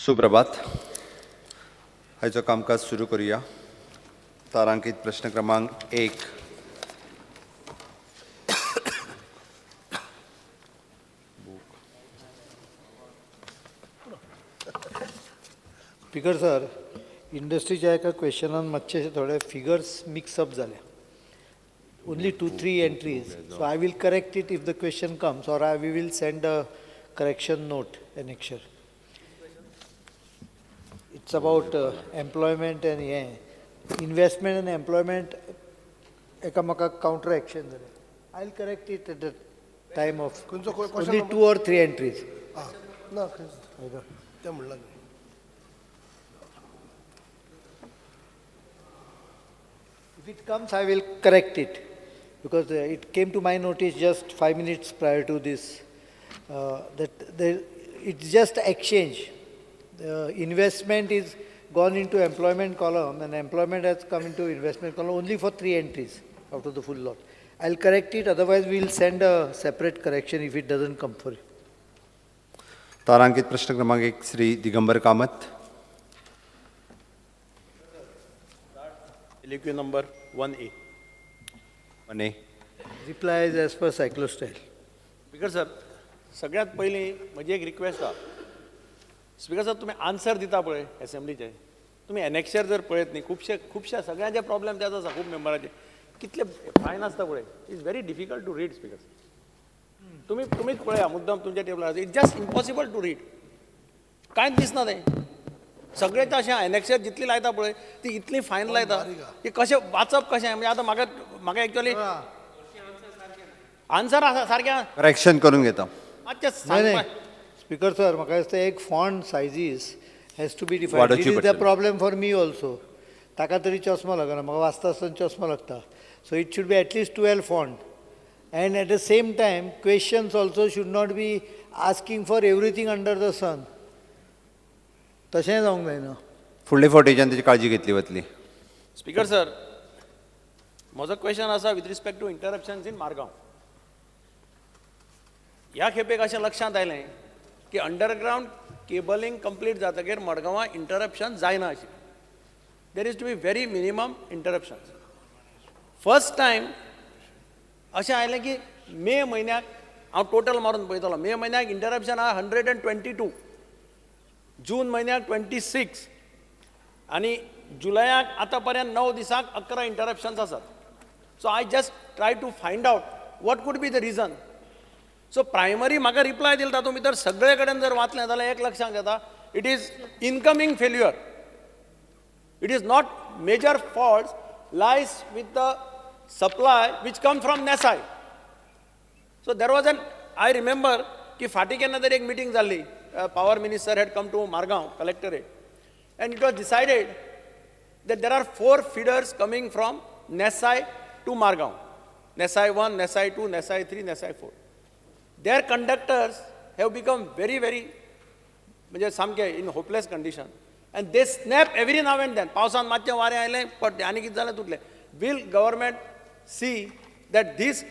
सुप्रभात. आयचो कामकाज सुरू करूया. तारांकीत प्रश्न क्रमांक 1. स्पीकर सर, इंडस्ट्रीच्या एका क्वेश्चनान मातशे थोडे फिगर्स मिक्स अप जाले. Only 2-3 entries. So I will correct it if the question comes, or we will send a correction note annexure. It's about employment and investment and employment एकामेकाक counter action जाले. I will correct it at the time of only 2 or 3 entries. ना तें म्हणलां. If it comes, I will correct it, because it came to my notice just 5 minutes prior to this, that it's just exchange. The investment is gone into employment column and employment has come into investment column only for 3 entries out of the full lot. I'll correct it, otherwise we'll send a separate correction if it doesn't come for it. तारांकित प्रश्न क्रमांक 1 Shri Digambar Kamat. LQ number 1A. 1A. Reply is as per cyclostyle. Speaker sir, सगळ्यात पयलीं म्हजी एक request आहा. Speaker sir, तुमी answer दिता पळय एसेंब्लीचे, तुमी एनेक्शर जर पळयत न्ही, खुबशे सगळ्यांचे प्रॉब्लेम त्याच आसा, खूब मेंबराचे कितले फायन आसता पळय, it's very difficult to read. Speaker sir, तुमीच पळया मुद्दम तुमच्या टेबलार, it's just impossible to read. कांयच दिसना तें सगळें. अशें एनेक्शर जितली लायता पळय ती इतली फायन लायता की कशें वाचप कशें. म्हणजे आतां म्हाका एक्चुअली आन्सर आसा सारकें करेक्शन करून घेता. मातशें सांग स्पीकर सर, म्हाका दिसता एक font sizes has to be defined. This is the problem for me also. ताका तरी चश्मा लागना, म्हाका वाचता आसतना चश्मा लागता. So it should be at least 12 font, and at the same time questions also should not be asking for everything under the sun. तशें जावंक जायना. फुडले फावटीच्यान ताची काळजी घेतली वतली. स्पीकर सर, म्हजो क्वेश्चन आसा with respect to interruptions in Margao. ह्या खेपेक अशें लक्षांत आयलें की अंडरग्रावंड केबलिंग कंप्लीट जातकीर मडगांवां इंटरप्शन जायना अशें. There is to be very minimum interruptions. First time अशें आयलें की मे म्हयन्याक हांव टोटल मारून पळयतलो, मे म्हयन्याक इंटरप्शन आहा 122, जून म्हयन्याक 26 आनी जुलयाक आतां पर्यंत 9 दिसांक 11 इंटरप्शन्स आसात. So I just try to find out what could be the reason. So primary म्हाका रिप्लाय दिला तातूंत भितर सगळे कडेन जर वाचलें जाल्यार एक लक्षांत येता, it is incoming failure. It is not major faults lies with the supply which come from NESAI. So there was an, I remember की फाटीं केन्ना तरी एक मिटींग जाल्ली, power minister had come to Margao collectorate, and it was decided that there are 4 feeders coming from NESAI to Margao, NESAI 1, NESAI 2, NESAI 3, NESAI 4. Their conductors have become very, very म्हणजे सामके in hopeless condition, and they snap every now and then. पावसान मातशें वारें आयलें पडलें आनी कितें जालें तुटलें. Will government see that this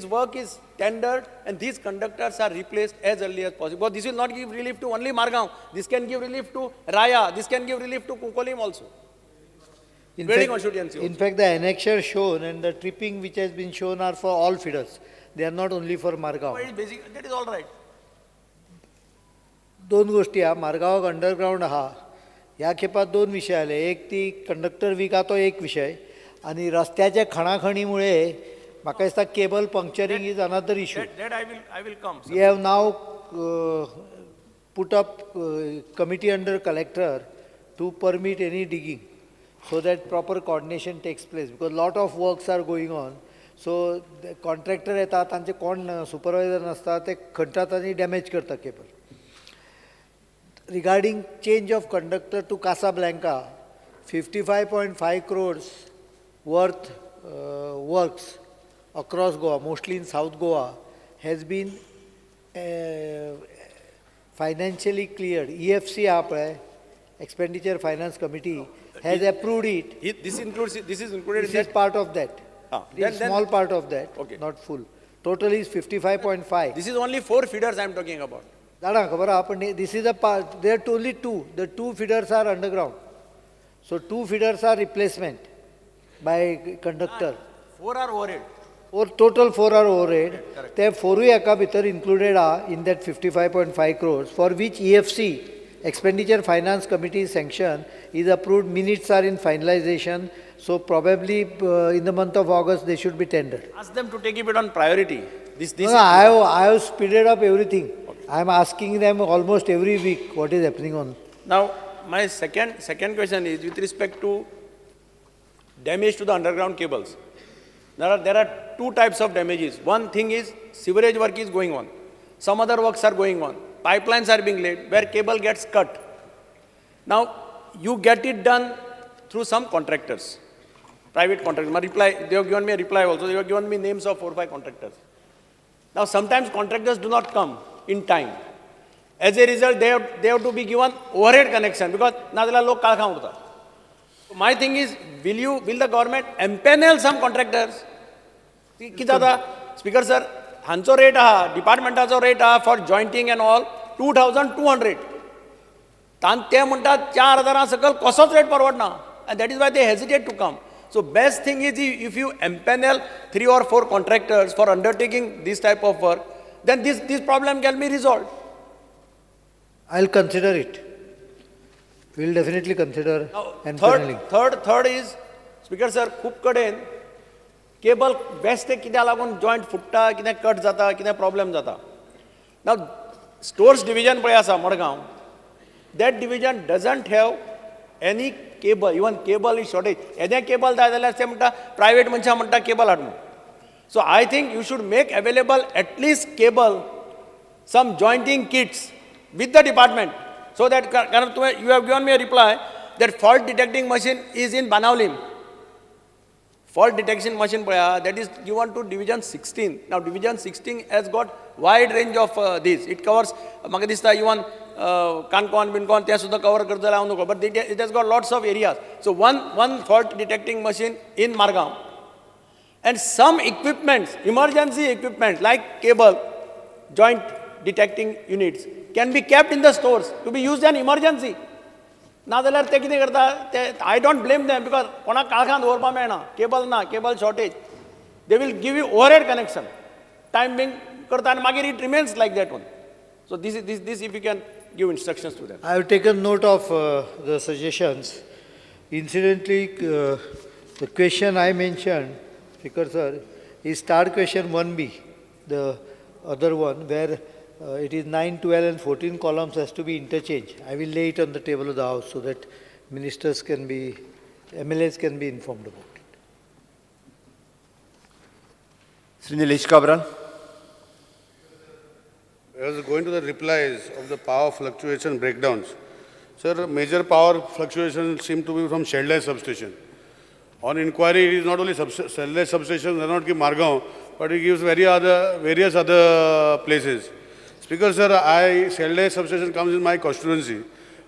work is tendered and these conductors are replaced as early as possible? This will not give relief to only Margao. This can give relief to Raya. This can give relief to Cuncolim also. In fact, the annexure shown and the tripping which has been shown are for all feeders. They are not only for Margao. Basic, that is all right. दोन गोष्टी आहा. मारगांवाक underground आहा, ह्या खेपात 2 विशय आले. एक ती conductor week आहा तो एक विशय, आनी रस्त्याच्या खणाखणीमुळे म्हाका दिसता cable puncturing is another issue. I will come. We have now put up committee under collector to permit any digging so that proper coordination takes place, because lot of works are going on. So contractor येता, तांचे कोण supervisor नासता, ते खणटात आनी damage करता cable. Regarding change of conductor to Casablanca, 55.5 crores worth works across Goa, mostly in South Goa, has been financially cleared. EFC आहा पळय, Expenditure Finance Committee has approved it. This includes, this is included. This is part of that. Then, small part of that, okay. Not full. Total is 55.5. This is only 4 feeders I am talking about. जाणा खबर आहा पण this is a part there are only two the two feeders are underground so two feeders are replacement by conductor. Four are overhead. Four total four are overhead. ते फोरूय एका भितर included आहा in that 55.5 crores for which EFC expenditure finance committee sanction is approved, minutes are in finalization, so probably in the month of August they should be tendered. Ask them to take it on priority. This No, I have speeded up everything. Okay. I am asking them almost every week what is happening on. Now, my second question is with respect to damage to the underground cables. There are two types of damages. One thing is sewerage work is going on. Some other works are going on. Pipelines are being laid where cable gets cut. Now, you get it done through some contractors, private contractors. My reply, they have given me a reply also. They have given me names of 4 or 5 contractors. Now, sometimes contractors do not come in time. As a result, they have to be given overhead connection because na lok kal kha urta. My thing is, will the government empanel some contractors? Speaker sir, hancho rate aha, departmentacho rate aha for jointing and all, 2,200. Tan te म्हणटा 4,000 सकल कसोच rate परवडना. And that is why they hesitate to come. So best thing is if you empanel 3 or 4 contractors for undertaking this type of work, then this problem can be resolved. I'll consider it. We'll definitely consider empaneling. Third is, Speaker sir, खूब कडेन cable best कित्याक लागून joint फुट्टा, कितें cut जाता, कितें problem जाता. Now, stores division पळय आसा Madgaon, that division doesn't have any cable, even cable is shortage. येदें केबल जाय जाल्यार ते म्हणटा प्रायवेट मनशां म्हणटा केबल हाड म्हणून. So I think you should make available at least cable, some jointing kits with the department. So that, you have given me a reply that fault detecting machine is in Banaulim. Fault detection machine, that is given to Division 16. Now, Division 16 has got wide range of this. It covers, even Kankon, Binkon, te sudha cover karta hai, but it has got lots of areas. So, one fault detecting machine in Margao. And some equipments, emergency equipment like cable, joint detecting units, can be kept in the stores to be used in emergency. ना जाल्यार ते कितें करता ते I don't blame them because कोणाक काळखांत दवरपा मेळना, केबल ना, cable shortage. They will give you overhead connection time being करता आनी मागीर it remains like that one. So this this if you can give instructions to them. I have taken note of the suggestions. Incidentally, the question I mentioned, Speaker sir, is starred question 1B, the other one where it is 9, 12 and 14 columns has to be interchanged. I will lay it on the table of the house so that ministers can be, MLAs can be informed about it. Sri Nilesh Cabral. I was going to the replies of the power fluctuation breakdowns. Sir, major power fluctuations seem to be from Sheldai substation. On inquiry, it is not only Sheldai substation, does not give Margao, but it gives various other places. Speaker sir, Sheldai substation comes in my constituency,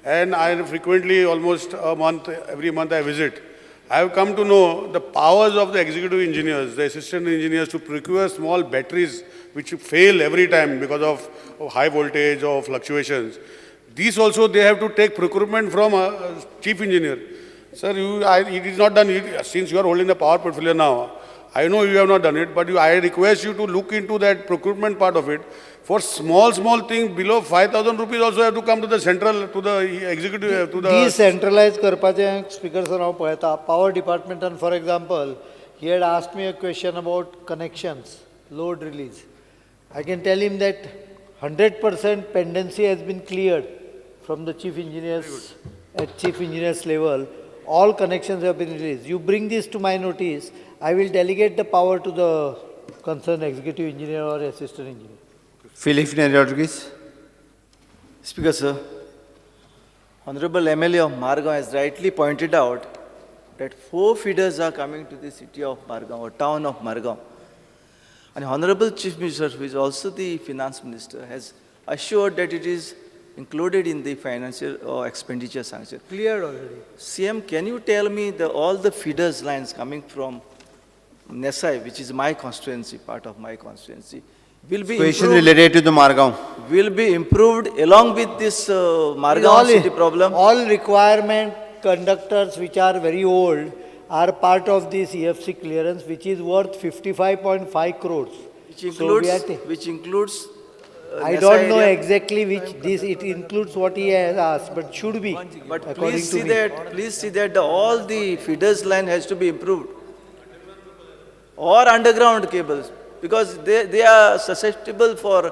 and I frequently, almost a month, every month I visit. I have come to know the powers of the executive engineers, the assistant engineers to procure small batteries which fail every time because of high voltage or fluctuations. These also they have to take procurement from a chief engineer. Sir, it is not done. Since you are holding the power portfolio now, I know you have not done it, but I request you to look into that procurement part of it. For small thing below 5,000 rupees also have to come to the central, to the executive, to the... Decentralized karpache, Speaker sir, हांव पळयता. Power department, and for example, he had asked me a question about connections, load release. I can tell him that 100% pendency has been cleared from the chief engineers, at chief engineers level. All connections have been released. You bring this to my notice, I will delegate the power to the concerned executive engineer or assistant engineer. Filipe Neri Rodrigues. Speaker sir, Honorable MLA of Margao has rightly pointed out that 4 feeders are coming to the city of Margao or town of Margao. And Honorable Chief Minister, who is also the Finance Minister, has assured that it is included in the financial expenditure sanction. Cleared already. CM, can you tell me all the feeders lines coming from Nesai, which is my constituency, part of my constituency, Will be Question improved, related to the Margao. Will be improved along with this Margao city problem. All requirement conductors which are very old are part of this EFC clearance, which is worth 55.5 crores. Which includes, So we are which includes I Nessa don't know area. Exactly which this, it includes what he has asked, but should be. But according please to see me. that, please see that all the feeders line has to be improved. Or underground cables, because they are susceptible for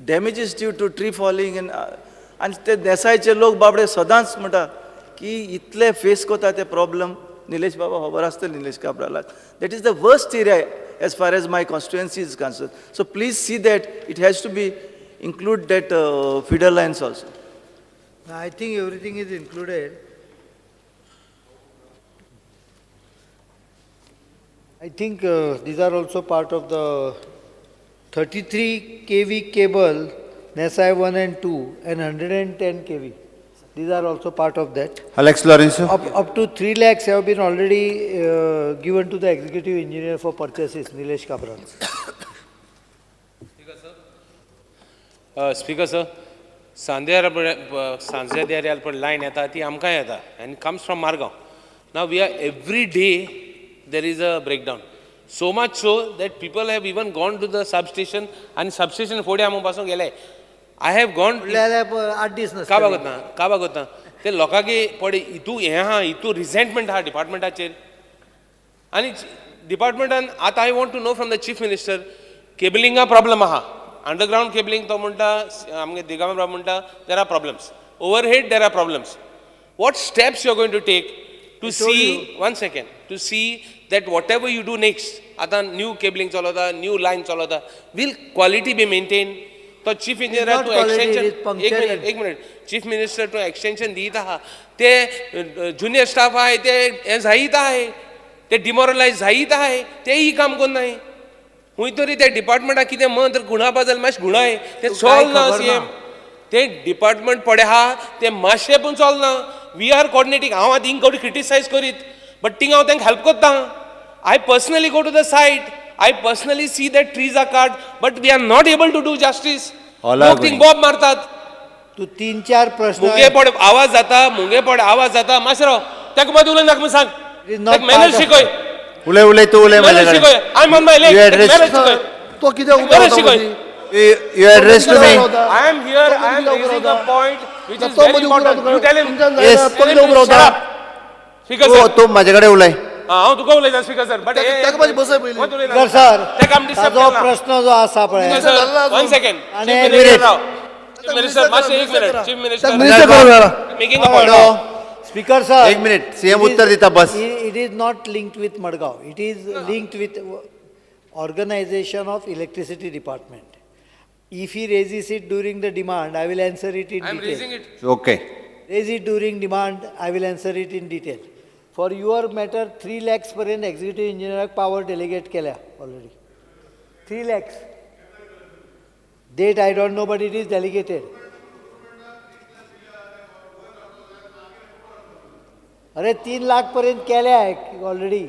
damages due to tree falling and आनी ते देसायचे लोक बाबडे सदांच म्हणटा की इतले face करता ते problem Nilesh बाबा खबर आसतले Nilesh काब्रालाक. That is the worst area as far as my constituency is concern. So please see that it has to be include that feeder lines also. I think everything is included. I think these are also part of the 33 kV cable, NESAI 1 and 2, and 110 kV. These are also part of that. Alex Lourenco. Up to 3 lakhs have been already given to the executive engineer for purchases, Nilesh Cabral. Speaker sir, सांद्यार सांजे पण line येता ती आमकां येता and comes from Margao. Now we are every day there is a breakdown. So much so that people have even gone to the substation आनी substation फुडें आमी पासून गेले. I have gone आठ दीस का बागत ना, का बागत ना ते लोकांकी पडे हितू हें आहा, हितू रिझेंटमेंट आहा डिपार्टमेंटाचेर. आनी डिपार्टमेंटान आतां I want to know from the chief minister, केबलिंगा problem आहा, अंडरग्रावंड केबलिंग तो म्हणटा, आमगे दिगामे बाब म्हणटा there are problems, overhead there are problems. What steps you are going to take to see, one second, to see that whatever you do next, आतां new cabling चलता, new line चलता, will quality be maintain? तो chief engineer तूं extension, एक minute, chief minister तूं extension दिता आहा, ते जुनियर स्टाफ आहाय ते हें जायत आहाय, ते डिमोरलायज जायत आहाय, तेय काम करनाय. खूंय तरी त्या डिपार्टमेंटाक कितें मंत्र गुणापा जाल्यार मातशें गुणाय, तें चलना सी एम. तें डिपार्टमेंट पडे आहा तें मातशें पूण चलना. We are coordinating. हांव आतां हिंग कडेन क्रिटिसायज करीत, बट थिंग हांव तांकां हेल्प करता. I personally go to the site, I personally see that trees are cut, but we are not able to do justice. लोक थिंग बॉब मारतात. तूं तीन चार प्रश्न मुंगेपड आवाज जाता, मुंगेपड आवाज जाता, मातशें राव, ताका मदीं उलय नाका म्हूण सांग. ताका मॅनर्स शिकय. उलय उलय तूं उलय. मॅनर्स शिकय. I am on my leg. Manners शिकय. तो कित्याक मॅनर्स शिकय. You address to me. I am here, I am raising a point which is very important. You tell him. Yes. Speaker sir. तूं म्हाजे कडेन उलय. हांव तुका उलयता स्पीकर सर. बट ताका मातशें बसय पयलीं. स्पीकर सर, ताजो प्रश्न जो आसा पळय. One second. Chief minister, मातशें एक minute. Chief minister making a point. Speaker sir, एक मिनिट, सीएम उत्तर दिता बस. It is not linked with Madgaon. It is linked with organization of electricity department. If he raises it during the demand, I will answer it in detail. I am raising it. Okay. Raise it during demand, I will answer it in detail. For your matter, 3 lakhs पर्यंत executive engineer power delegate केल्या already. 3 lakhs. Date I don't know, but it is delegated. अरे 3 लाख पर्यंत केल्या already.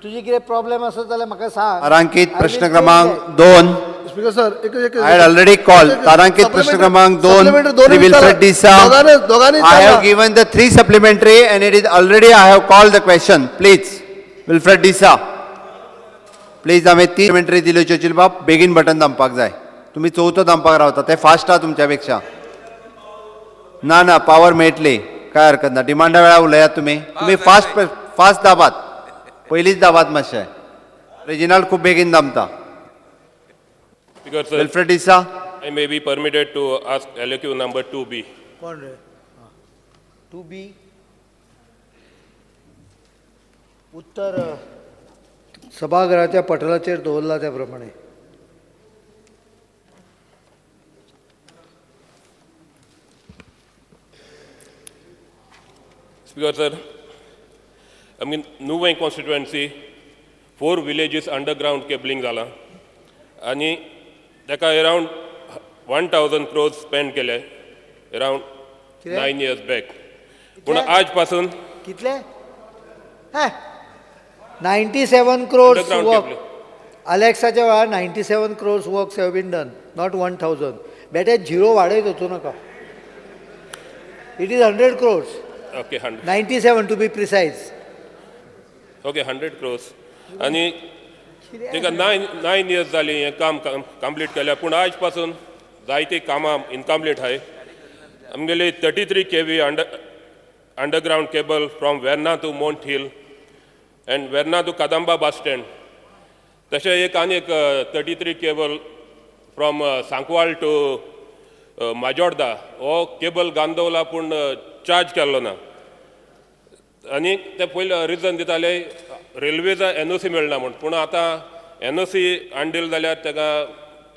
तुझी कितें problem आसा जाल्यार म्हाका सांग. तारांकित प्रश्न क्रमांक 2. स्पीकर सर, एक I had already called. तारांकित प्रश्न क्रमांक 2, Shri Wilfred D'Sa. I have given the 3 supplementary and it is already I have called the question. Please, Wilfred D'Sa. Please, हांवें 3 सप्लिमेंटरी दिल्यो चर्चिल बाब, बेगीन बटन दामपाक जाय. तुमी चवथो दामपाक रावता, ते फास्ट आहा तुमच्या पेक्षा. ना ना, पावर मेळटली, काय हरकत ना. डिमांडा वेळार उलयात तुमी, तुमी फास्ट फास्ट दाबात, पयलींच दाबात मातशें. रेजिनाल्ड खूब बेगीन दामता. Speaker sir, Wilfred D'Sa. I may be permitted to ask LAQ number 2B. कोण रे? 2B. उत्तर सभागृहाच्या पटलाचेर दवरला त्या प्रमाणे. Speaker sir, I mean Nuvem constituency 4 villages underground cabling जाला आनी ताका अरावंड 1000 crores spend केले अरावंड 9 years back. पूण आज पासून कितले? 97 crores work. आलेक्साच्या वेळार 97 crores works have been done, not 1000. बेटे झिरो वाडयत वचूं नाका. It is 100 crores. Okay, 100. 97 to be precise. Okay, 100 crores. आनी ताका 9 इयर्स जाली हें काम कंप्लीट केल्या, पूण आयज पासून जायतीं कामां इनकम्प्लीट आहाय. आमगेली 33 kV underground cable from Verna to Mount Hill and Verna to Kadamba bus stand. तशें एक आनी एक 33 cable from Sancoale to Majorda हो केबल गांदवला, पूण चार्ज केल्लो ना. आनी ते पयले रिजन दिताले रेल्वेचा NOC मेळना म्हूण, पूण आतां NOC हाडून दिली जाल्यार ताका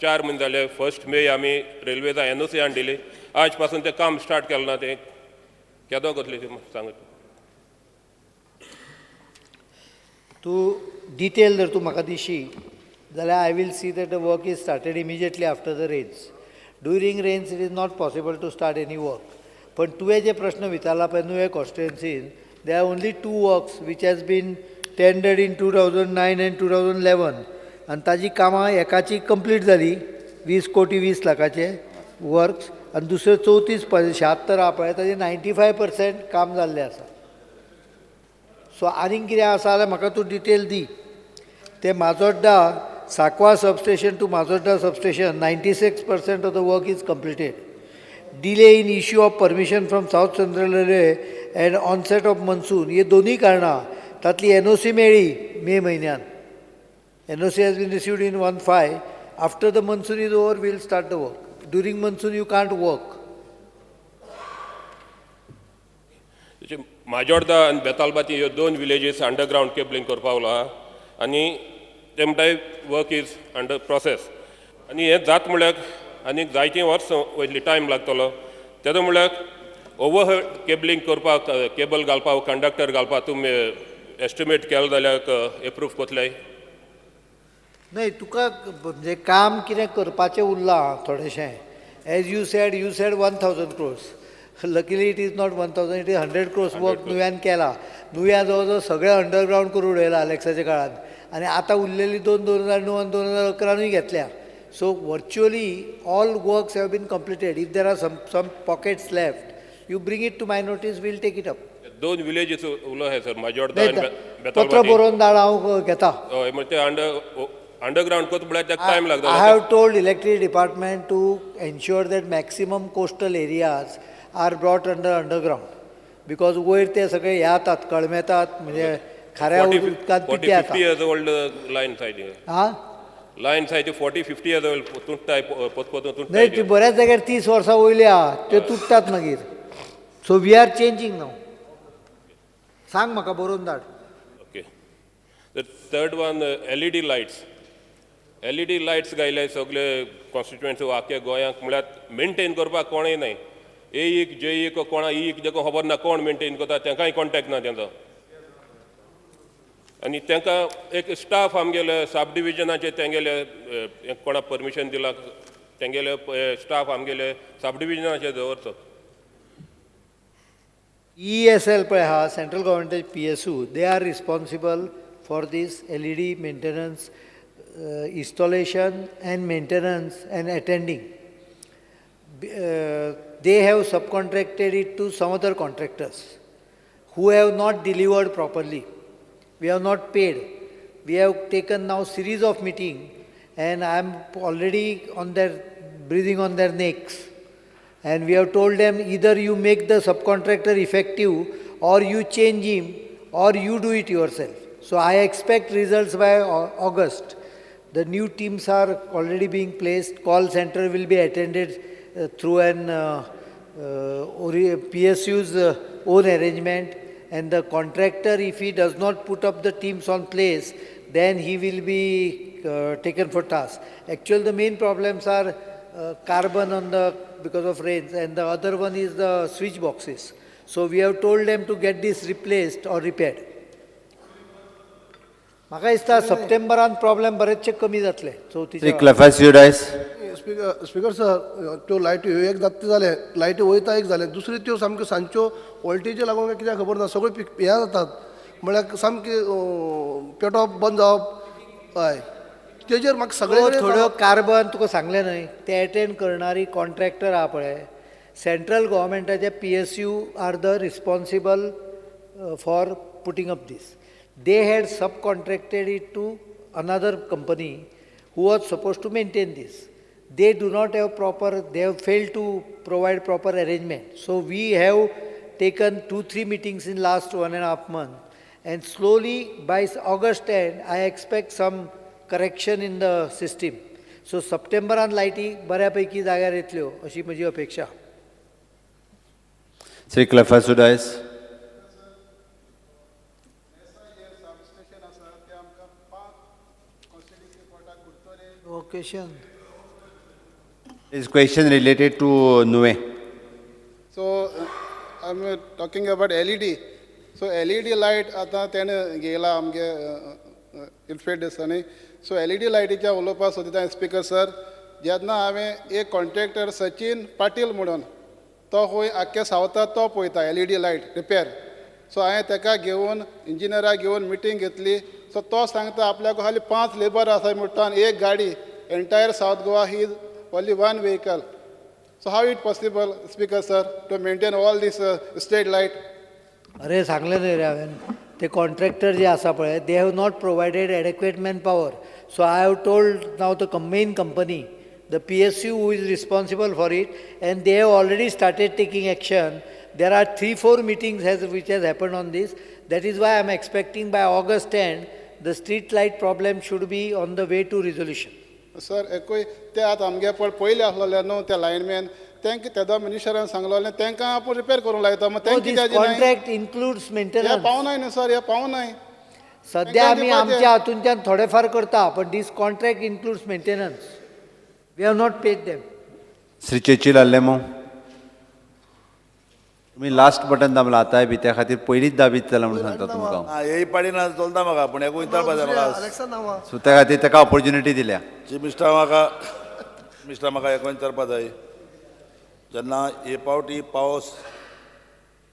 4 म्हयने जाले. 1 मे आमी रेल्वेचा NOC हाडून दिली, आज पासून तें काम स्टार्ट केलें ना. तें केदो करतली सांग तूं. डिटेल जर तूं म्हाका दिशी जाल्यार I will see that the work is started immediately after the rains. During rains it is not possible to start any work. पण तुवें जे प्रश्न विचारला पळय नुवें कॉन्स्टिट्युएन्सीन, there are only 2 works which has been tendered in 2009 and 2011 आनी ताजी कामां एकाची complete जाली 20 कोटी 20 लाखाचे वर्क्स, आनी दुसरे 34.76 आहा पळय ताजें 95% काम जाल्लें आसा. सो आनीक कितें आसा जाल्यार म्हाका तूं डिटेल दी. ते Majorda Sancoale substation to Majorda substation 96% of the work is completed. Delay in issue of permission from South Central Railway and onset of monsoon हे दोनूय कारणां. तांतली NOC मेळ्ळी मे म्हयन्यान. NOC has been received in 1/5. After the monsoon is over we'll start the work. During monsoon you can't work. Majorda आनी बेतालबाती ह्यो 2 villages underground cabling करपाक उरला आनी ते म्हणटाय वर्क is under process. आनी हें जात म्हळ्यार आनी जायतीं वर्सां वयतली, टायम लागतलो. तेदो म्हळ्यार ओवरहेड केबलिंग करपाक, केबल घालपाक, कंडक्टर घालपाक तुमी एस्टिमेट केलें जाल्यार एप्रूव करतले? न्हय, तुका म्हणजे काम कितें करपाचें उरलां थोडेशें. As you said, you said 1000 crores. Luckily it is not 1000, it is 100 crores work नुव्यान केला. नुव्या जवळ जवळ सगळें अंडरग्रावंड करून उडयलां आलेक्साच्या काळान, आनी आतां उरलेली 2 2009 आनी 2011नूय घेतल्या. So virtually all works have been completed. If there are some pockets left, you bring it to my notice, we'll take it up. 2 villages उलो आहाय सर, माजोर्डा आनी बेतालबाती. पत्र बरोवन धाड, हांव घेता. हय, म्हणजे ते अंडरग्रावंड करता म्हळ्यार ताका टायम लागता. I have told electricity department to ensure that maximum coastal areas are brought under underground, because वयर ते सगळे येतात, कळमेतात, म्हणजे खाऱ्या उदकांत पिटे 40-50 years old lines आहाय ती. आं, लायन्स आहाय ती 40-50 इयर्स ओल्ड तुटताय, पोत तुटताय. न्हय, ती बऱ्याच जाग्यार 30 वर्सां वयली आहा, त्यो तुटतात मागीर. So we are changing now. सांग म्हाका, बरोवन धाड. Okay. The third one, LED lights. LED lights घायले सगळे कॉन्स्टिट्युएन्सी आख्या गोंयांक, म्हळ्यार मेंटेन करपाक कोणूय नाय. एईक जेईक कोणा ईक देखून खबर ना कोण मेंटेन करता, तांकांय कॉन्टेक्ट ना तेंचो. आनी तांकां एक स्टाफ आमगेले सब डिविजनाचे तेंगेले कोणा परमिशन दिलां तेंगेले स्टाफ आमगेले सब डिविजनाचे दवरचो. ESL पळय आहा, central गव्हर्मेंटाचे PSU, they are responsible for this LED maintenance, installation and maintenance and attending. They have subcontracted it to some other contractors who have not delivered properly. We have not paid. We have taken now series of meeting and I am already on their, breathing on their necks. And we have told them either you make the subcontractor effective or you change him or you do it yourself. So I expect results by August. The new teams are already being placed. Call center will be attended through an PSU's own arrangement, and the contractor, if he does not put up the teams on place, then he will be taken for task. Actually, the main problems are carbon on the, because of rains, and the other one is the switch boxes. So we have told them to get this replaced or repaired. म्हाका दिसता सप्टेंबरान problem बरेचशे कमी जातले चवथीच्या. Speaker sir, त्यो लायटी ह्यो एक जाता जालें, लायटी वयता एक जालें, दुसरी त्यो सामक्यो सांजच्यो वोल्टेजी लागून काय कित्याक खबर ना, सगळ्यो हें जातात, म्हळ्यार सामकें पेटोवप बंद जावप. हय, तेजेर म्हाका सगळे थोड्यो कार्बन तुका सांगलें न्हय ते एटेंड करणारी कॉन्ट्रॅक्टर आहा पळय central गव्हर्मेंटाचे PSU are the responsible for putting up this. They had subcontracted it to another company who was supposed to maintain this. They do not have proper, they have failed to provide proper arrangement. So we have taken 2-3 meetings in last 1.5 months, and slowly by August end, I expect some correction in the system. So Septemberan लायटी बऱ्यापैकी जाग्यार येतल्यो अशी म्हजी अपेक्षा. Shri क्लेफास Dias. Question. This question related to Nuvem. So I'm talking about LED. So LED light आता तेणे गेला आमगे इन्फेक्ट दिसांनी. सो LED लायटीच्या उलोवपाक सोदिता स्पीकर सर, जेन्ना हांवें एक कॉन्ट्रॅक्टर सचिन पाटील म्हणून तो खंय आख्ख्या सावथाक तो पळयता LED light repair. सो हांवें तेका घेवन इंजिनियराक घेवन मिटींग घेतली. सो तो सांगता आपल्याक खाली 5 लेबर आसा म्हणटा आनी एक गाडी entire South Goa he is only one vehicle. So how it possible, Speaker sir, to maintain all this state light? अरे सांगलें न्हय रे हांवें, ते कॉन्ट्रॅक्टर जे आसा पळय they have not provided adequate man power. So I have told now the main company, the PSU who is responsible for it, and they have already started taking action. There are 3-4 meetings which has happened on this. That is why I am expecting by August end the street light problem should be on the way to resolution. Sir एकूय ते आतां आमगे पळय पयलीं आसलेले न्हू ते lineman तांकां तेदा मिनिस्टरान सांगलेलें तांकां आपूण रिपेर करूंक लायता. मागीर तेंकां कित्याक कॉन्ट्रॅक्ट इन्क्लुड्स मेंटेनन्स. हें पावनाय न्हू सर, हें पावनाय. सद्या आमी आमच्या हातूंतल्यान थोडे फार करता, पण this contract includes maintenance. We have not paid them. Shri Churchill Alemao, तुमी लास्ट बटन दामला आतांय बी त्या खातीर पयलींच दाबीत जाला म्हणून सांगता तुमकां. हेय पाडी ना चलता म्हाका, पूण एकूय विचारपा जाय म्हाका. सो त्या खातीर ताका ऑपोर्च्युनिटी दिल्या. चीफ मिनिस्टर म्हाका, मिनिस्टर म्हाका एकूय विचारपा जाय, जेन्ना हे पावटी पावस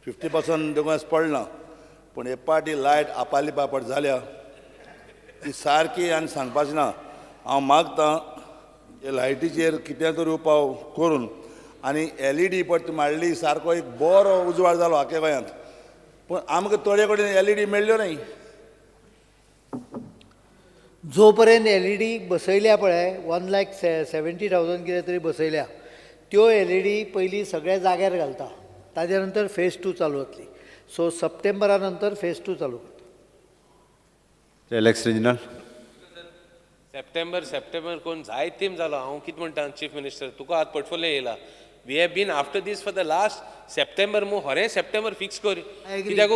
50% देखून पडना, पूण हे पावटी लायट आपाली पापड जाल्या ती सारकी आनी सांगपाची ना. हांव मागतां हे लायटीचेर कितें तरी उपाय करून आनी LED पट माडली सारको एक बरो उजवाड जालो आख्या गोंयांत, पूण आमकां थोडे कडेन LED मेळ्ळ्यो न्हय. जो पर्यंत LED बसयल्या पळय 1,70,000 कितें तरी बसयल्या, त्यो LED पयलीं सगळ्या जाग्यार घालता, ताज्या नंतर फेज 2 चालू जातली. सो सप्टेंबरा नंतर फेज 2 चालू करता. Alex regional. सप्टेंबर सप्टेंबर कोण जायत तेम जालो. हांव कितें म्हणटा चीफ मिनिस्टर, तुका आतां पोर्टफोलियो येयला. We have been after this for the last September मु होरें सप्टेंबर फिक्स कर. कित्याक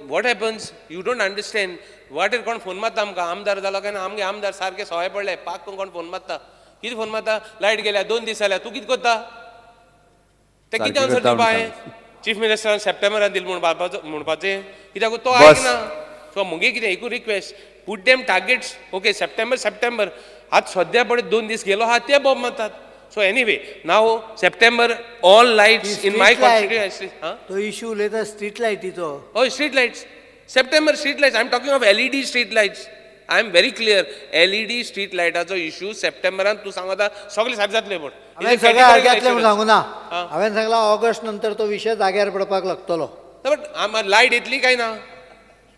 what happens you don't understand. वाटेर कोण फोन मारता आमकां, आमदार जालो काय ना आमगे आमदार सारके सवाय पडले पाक कोण फोन मारता, कितें फोन मारता, लायट गेल्या 2 दीस जाल्या, तूं कितें करता तें कितें आन्सर दिवपा हांवें? चीफ मिनिस्टरान सप्टेंबरान दिल म्हणपाचें कित्याक तो आयकना. सो मुगे कितें एकूय request, put them targets. Okay September September आतां सद्या पळय 2 दीस गेलो आहा ते बोब मारतात. So anyway now September all lights in my constituency. तो इशू उलयता स्ट्रीट लायटीचो. हय street lights September street lights. I am talking of LED street lights. I am very clear. LED street लायटाचो issue सप्टेंबरान तूं सांगता सगळे सारके जातले. पण हांवें सगळें सारकें जातलें म्हूण सांगू ना, हांवें सांगलां ऑगस्ट नंतर तो विशय जाग्यार पडपाक लागतलो. बट लायट येतली काय ना,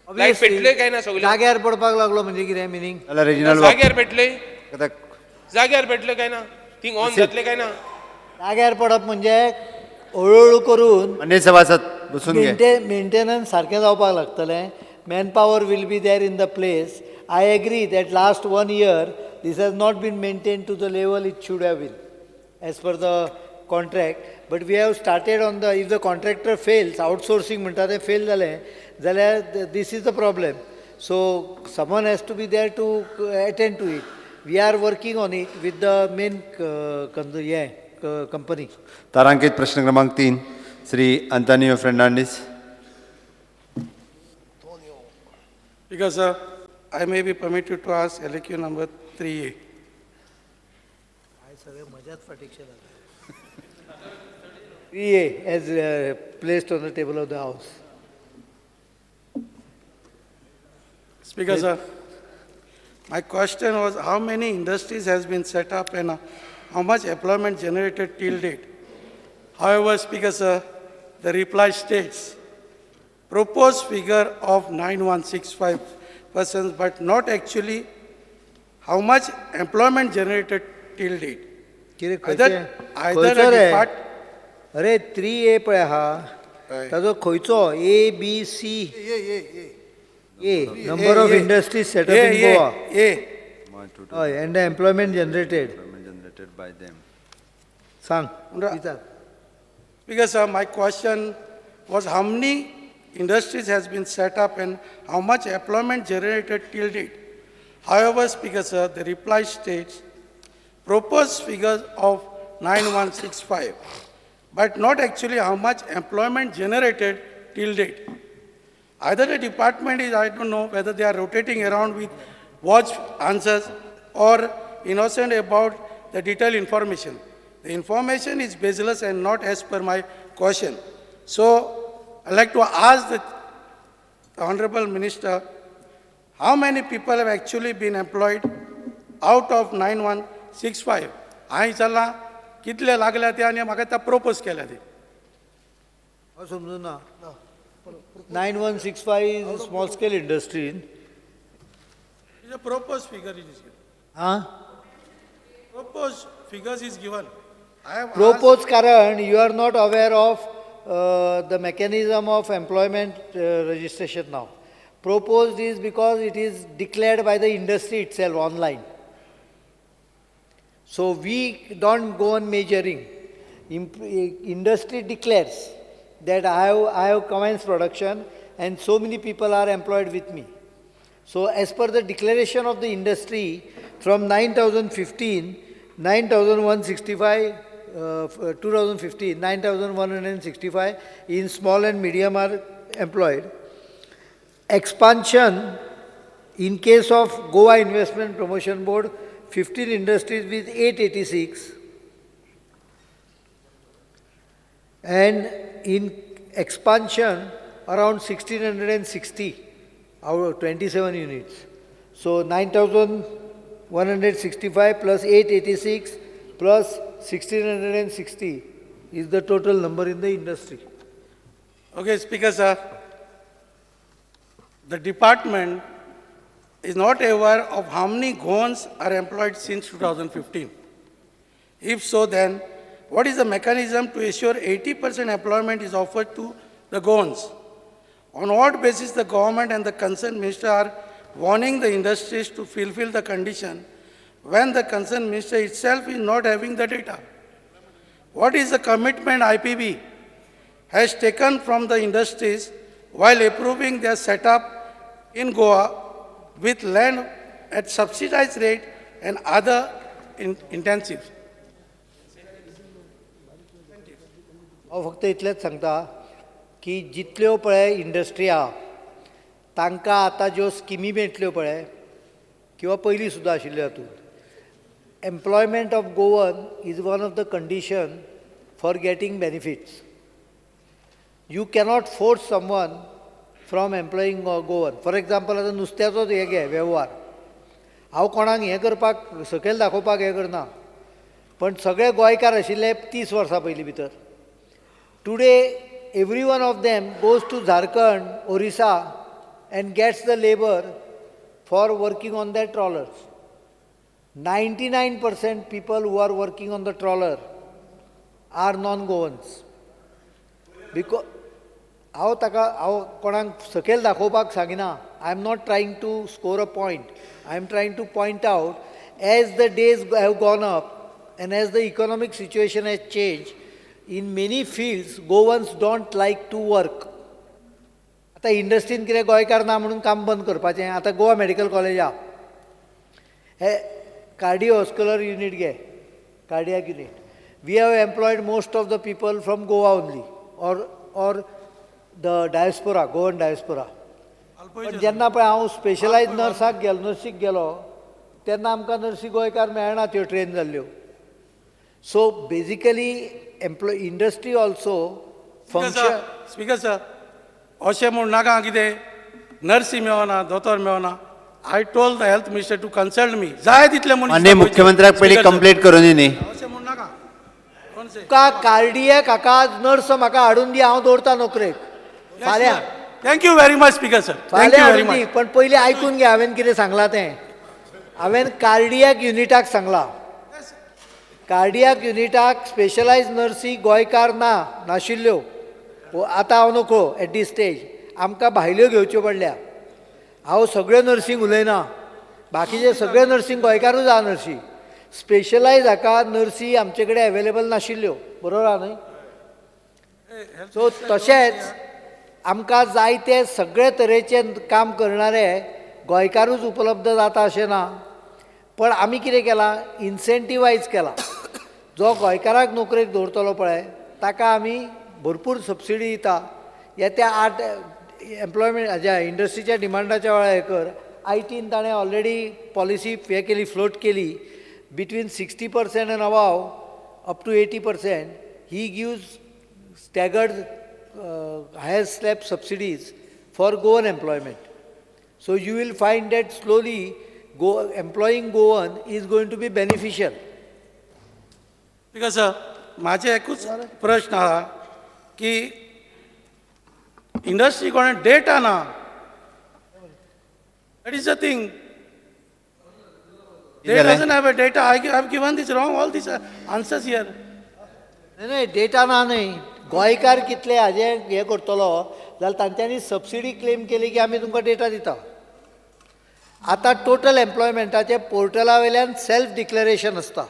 लायट पेटले काय ना, सगळे जाग्यार पडपाक लागलो म्हणजे कितें मिनींग? जाग्यार पेटले, जाग्यार पेटले काय ना, थिंग ऑन जातले काय ना. जाग्यार पडप म्हणजे हळूहळू करून मान्य सभासद बसून घे, मेंटेनन्स सारकें जावपाक लागतलें. Man power will be there in the place. I agree that last 1 year this has not been maintain to the level it should have been as per the contract, but we have started on the, if the contractor fails, outsourcing म्हणटा तें fail जालें जाल्यार this is the problem. So someone has to be there to attend to it. We are working on it with the main हें company. तारांकित प्रश्न क्रमांक 3, Shri Antonio Fernandes. Because sir, I may be permitted to ask LAQ number 3A. सगळे मजाच फाटीकशे जाता. 3A as placed on the table of the house. Speaker sir, My question was how many industries has been set up and how much employment generated till date. However, Speaker sir, the reply states, proposed figure of 9165 persons, but not actually how much employment generated till date. Either a depart... अरे 3A पळय आहा ताजो खंयचो A B C A number of industries set up in Goa A हय and the employment generated by them. सांग विचार. Because my question was how many industries has been set up and how much employment generated till date. However, Speaker sir, the reply states proposed figures of 9165, but not actually how much employment generated till date. Either the department is, I don't know whether they are rotating around with watch answers or innocent about the detailed information. The information is baseless and not as per my question. So, I'd like to ask the Honorable Minister, how many people have actually been employed out of 9165? हांवें विचारलां कितले लागल्या ते आनी म्हाका ते propose केल्या ते. हांव समजूना. 9165 is a small scale industry. It's a proposed figure it is given. Huh? Proposed figures is given. I have proposed karan you are not aware of the mechanism of employment registration now. Proposed is because it is declared by the industry itself online. So we don't go on measuring. Industry declares that I have commenced production and so many people are employed with me. So as per the declaration of the industry, from 9,015, 9,165, 2015, 9,165 in small and medium are employed. Expansion, in case of Goa Investment Promotion Board, 15 industries with 886, and in expansion around 1,660 out of 27 units. So 9,165 plus 886 plus 1,660 is the total number in the industry. Okay, Speaker sir, the department is not aware of how many Goans are employed since 2015. If so, then what is the mechanism to ensure 80% employment is offered to the Goans? On what basis the government and the concerned minister are warning the industries to fulfill the condition when the concerned minister itself is not having the data? What is the commitment IPB has taken from the industries while approving their setup in Goa with land at subsidized rate and other intensives? हांव फक्त इतलेंच सांगता की जितल्यो पळय industry आहा तांकां आतां ज्यो स्किमी मेळटल्यो पळय किंवा पयलीं सुद्दां आशिल्ल्यो हातूंत employment of Goan is one of the condition for getting benefits. You cannot force someone from employing Goan. For example आतां नुस्त्याचोच हें घे वेव्हार, हांव कोणाक हें करपाक सकयल दाखोवपाक हें करना, पण सगळे गोंयकार आशिल्ले 30 वर्सां पयलीं भितर. Today every one of them goes to Jharkhand, Orissa and gets the labour for working on the trawlers. 99% people who are working on the trawler are non-Goans. Because हांव ताका हांव कोणाक सकयल दाखोवपाक सांगिना. I am not trying to score a point. I am trying to point out as the days have gone up and as the economic situation has changed, in many fields Goans don't like to work. आतां इंडस्ट्रीन कितें गोंयकार ना म्हणून काम बंद करपाचें. आतां Goa medical college आहा, हे कार्डियोवास्कुलर युनीट घे, cardiac unit. We have employed most of the people from Goa only or the diaspora, Goan diaspora. पण जेन्ना पळय हांव स्पेशलायज नर्साक गेलो, नर्सीक गेलो तेन्ना आमकां नर्सी गोंयकार मेळना त्यो ट्रेन जाल्ल्यो. So basically industry also function. Speaker sir, अशें म्हूण नाका कितें नर्सी मेळना, दोतोर मेळना. I told the health minister to consult me. जाय तितले मनीस माननीय मुख्यमंत्र्याक पयलीं कंप्लेंट करून न्ही. तुका कार्डियक हाका नर्स म्हाका हाडून दी, हांव दवरता नोकरेक फाल्यां. Thank you very much speaker sir. फाल्यां हाडून दी, पण पयलीं आयकून घे हांवें कितें सांगलां तें. हांवें कार्डियक युनिटाक सांगलां, कार्डियक युनिटाक स्पेशलायज नर्सी गोंयकार ना नाशिल्ल्यो. आतां हांव नकळो एट the stage, आमकां भायल्यो घेवच्यो पडल्या. हांव सगळ्यो नर्सींक उलयना, बाकीचे सगळे नर्सींग गोंयकारूच आहा. नर्सी स्पेशलायज हाका नर्सी आमचे कडेन एवेलेबल नाशिल्ल्यो, बरोबर आहा न्हय? सो तशेंच आमकां जायते सगळे तरेचे काम करणारे गोंयकारूच उपलब्ध जाता अशें ना. पण आमी कितें केलां, इन्सेंटिवायज केलां. जो गोंयकाराक नोकरेक दवरतलो पळय ताका आमी भरपूर सबसिडी दिता. येत्या 8 एम्प्लॉयमेंट हाज्या इंडस्ट्रीच्या डिमांडाच्या वेळार हें कर. आयटीन ताणें ऑलरेडी पॉलिसी हें केली, फ्लोट केली, between 60% and above up to 80% he gives staggered higher slab subsidies for Goan employment. So you will find that slowly employing Goan is going to be beneficial. Because म्हाजे एकूच प्रश्न आहा की industry कोणें data ना. That is the thing. They doesn't have a data. I have given this wrong, all these answers here. नाही data ना न्हय, गोंयकार कितले हाजें हें करतलो जाल्यार तांच्यांनी सबसिडी क्लेम केली की आमी तुमकां डेटा दिता. आतां टोटल एम्प्लॉयमेंटाचे पोर्टला वयल्यान सेल्फ डिक्लेरेशन आसता,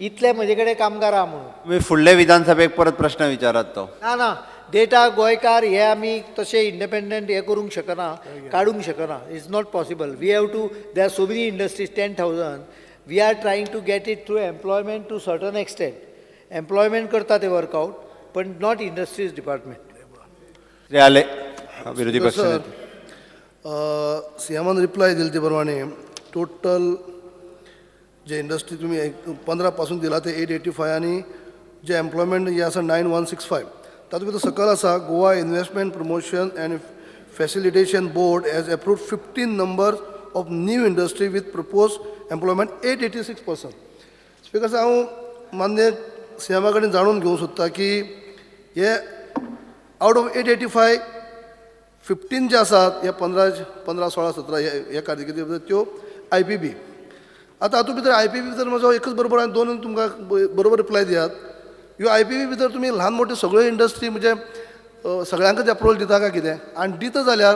इतले म्हजे कडेन कामगार आहा म्हणून. तुमी फुडले विधानसभेक परत प्रश्न विचारात तो. ना ना, डेटा गोंयकार हे आमी तशें इंडिपेंडंट हें करूंक शकना, काडूंक शकना. It's not possible. We have to, there are so many industries, 10,000. We are trying to get it through employment to certain extent. Employment करता ते वर्कआउट, पण not industries department. आले विरोधी पक्ष सीएमान रिप्लाय दिले ते प्रमाणे टोटल जे इंडस्ट्री तुमी 15 पासून दिला ते 885 आनी जे एम्प्लॉयमेंट हे आसा 9165. तातूंत भितर सकयल आसा Goa investment promotion and facilitation board has approved 15 numbers of new industry with propose employment 886%. Speaker sir, हांव मान्य सीएमा कडेन जाणून घेवंक सोदता की हे आवट ऑफ 885 15 जे आसात हे 15 15 16 17 हे कारकिर्दी भितर त्यो IPB. आतां हातूंत भितर IPB भितर म्हजो एकच बरोबर आनी दोन तुमकां बरोबर रिप्लाय दियात. ह्यो IPB भितर तुमी ल्हान मोट्यो सगळ्यो इंडस्ट्री म्हणजे सगळ्यांकच एप्रुवल दिता काय कितें, आनी दिता जाल्यार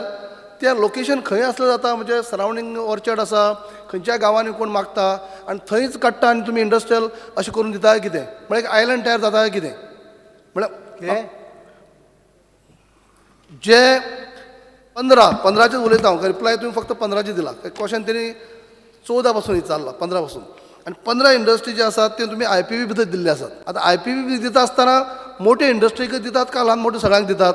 त्या लोकेशन खंय आसलें जाता, म्हणजे सरावंडींग ऑर्चर्ड आसा, खंयच्या गांवांनी कोण मागता आनी थंयच काडटा आनी तुमी इंडस्ट्रियल अशें करून दिता कितें, म्हळ्यार एक आयलंड तयार जाता कितें. म्हळ्यार जे 15 उलयता हांव, रिप्लाय तुमी फक्त 15 दिला, क्वेश्चन तेणी 14 पासून विचारला, 15 पासून. आनी 15 इंडस्ट्री जे आसात ते तुमी IPB भितर दिल्ले आसात. आतां IPB दिता आसतना मोटे इंडस्ट्रीक दितात काय ल्हान मोटे सगळ्यांक दितात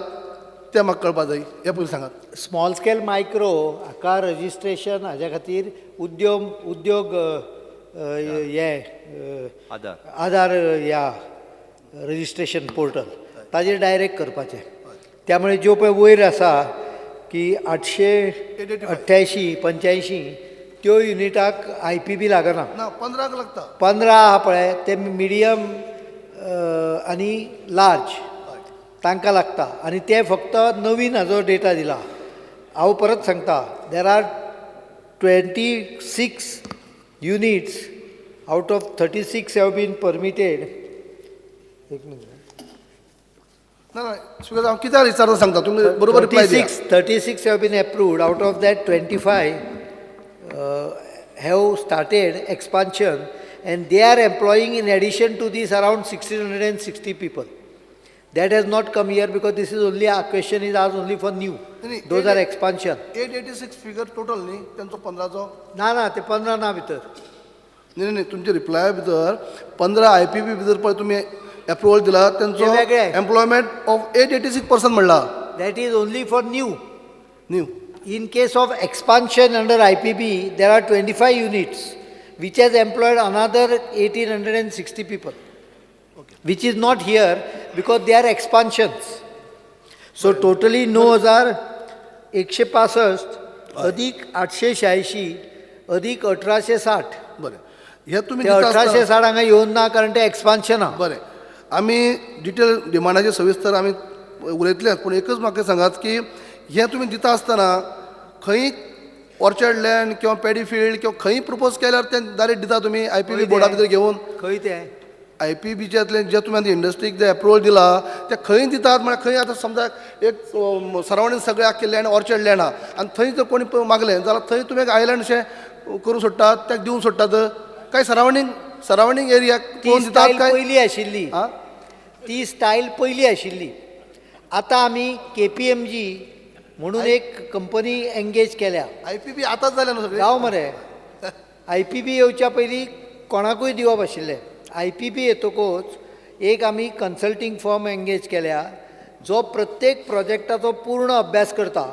तें म्हाका कळपा जाय, हें पयलीं सांगात. स्मॉल स्केल मायक्रो हाका रजिस्ट्रेशन हाज्या खातीर उद्योग उद्योग हे आधार ह्या रजिस्ट्रेशन पोर्टल ताजेर डायरेक्ट करपाचें. त्यामुळे ज्यो पळय वयर आसा की 888 85 त्यो युनिटाक IPB लागना. 15 लागता. 15 आहा पळय ते मिडियम आनी लार्ज तांकां लागता, आनी ते फक्त नवीन हाजो डेटा दिला. हांव परत सांगता, there are 26 units out of 36 have been permitted. एक मिनट. ना ना स्पीकर, हांव कित्याक विचारता सांगता, तुमी बरोबर रिप्लाय दिया. 36 have been approved, out of that 25 have started expansion and they are employing in addition to this around 1660 people. That has not come here because this is only, our question is asked only for new. Those are expansion. 886 figure total न्ही तेंचो 15चो? ना ना, ते 15 ना भितर. न्ही न्ही, तुमचे रिप्लाय भितर 15 IPB भितर पळय तुमी एप्रुवल दिला तेंचो एम्प्लॉयमेंट ऑफ 886% म्हणला. That is only for new. New. In case of expansion under IPB, there are 25 units which has employed another 1860 people, okay, which is not here because they are expansions. So totally 9165 अधिक 886 अदीक 1860. बरें, हे तुमी 1860 हांगा येवन ना कारण ते एक्सपान्शन आहा. बरें, आमी डिटेल डिमांडाचे सविस्तर आमी उलयतले, पूण एकच म्हाका सांगात की हे तुमी दिता आसतना खंय ऑर्चर्ड लँड किंवा पेडी फिल्ड किंवा खंय प्रपोज केल्यार ते डायरेक्ट दिता तुमी I P बी बोर्डा भितर घेवन? खंय ते I P बीच्यातले जे तुमी आतां इंडस्ट्रीक जे एप्रुवल दिला ते खंय दितात? म्हळ्यार खंय आतां समजा एक सरावंडींग सगळें आख्खें लँड ऑर्चर्ड लँड आहा आनी थंय जर कोणी मागलें जाल्यार थंय तुमी एक आयलंड अशें करूं सोडटात, ताका दिवंक सोडटात काय सरावंडींग एरिया पळोवन दितात काय? पयलीं आशिल्ली ती स्टायल पयलीं आशिल्ली. आतां आमी के पी एम जी म्हणून एक कंपनी एंगेज केल्या. I P बी आतांच जालें न्हू सगळें? राव मरे, I P बी येवच्या पयलीं कोणाकूय दिवप आशिल्लें. I P बी येतकूच एक आमी कन्सल्टींग फर्म एंगेज केल्या जो प्रत्येक प्रोजेक्टाचो पूर्ण अभ्यास करता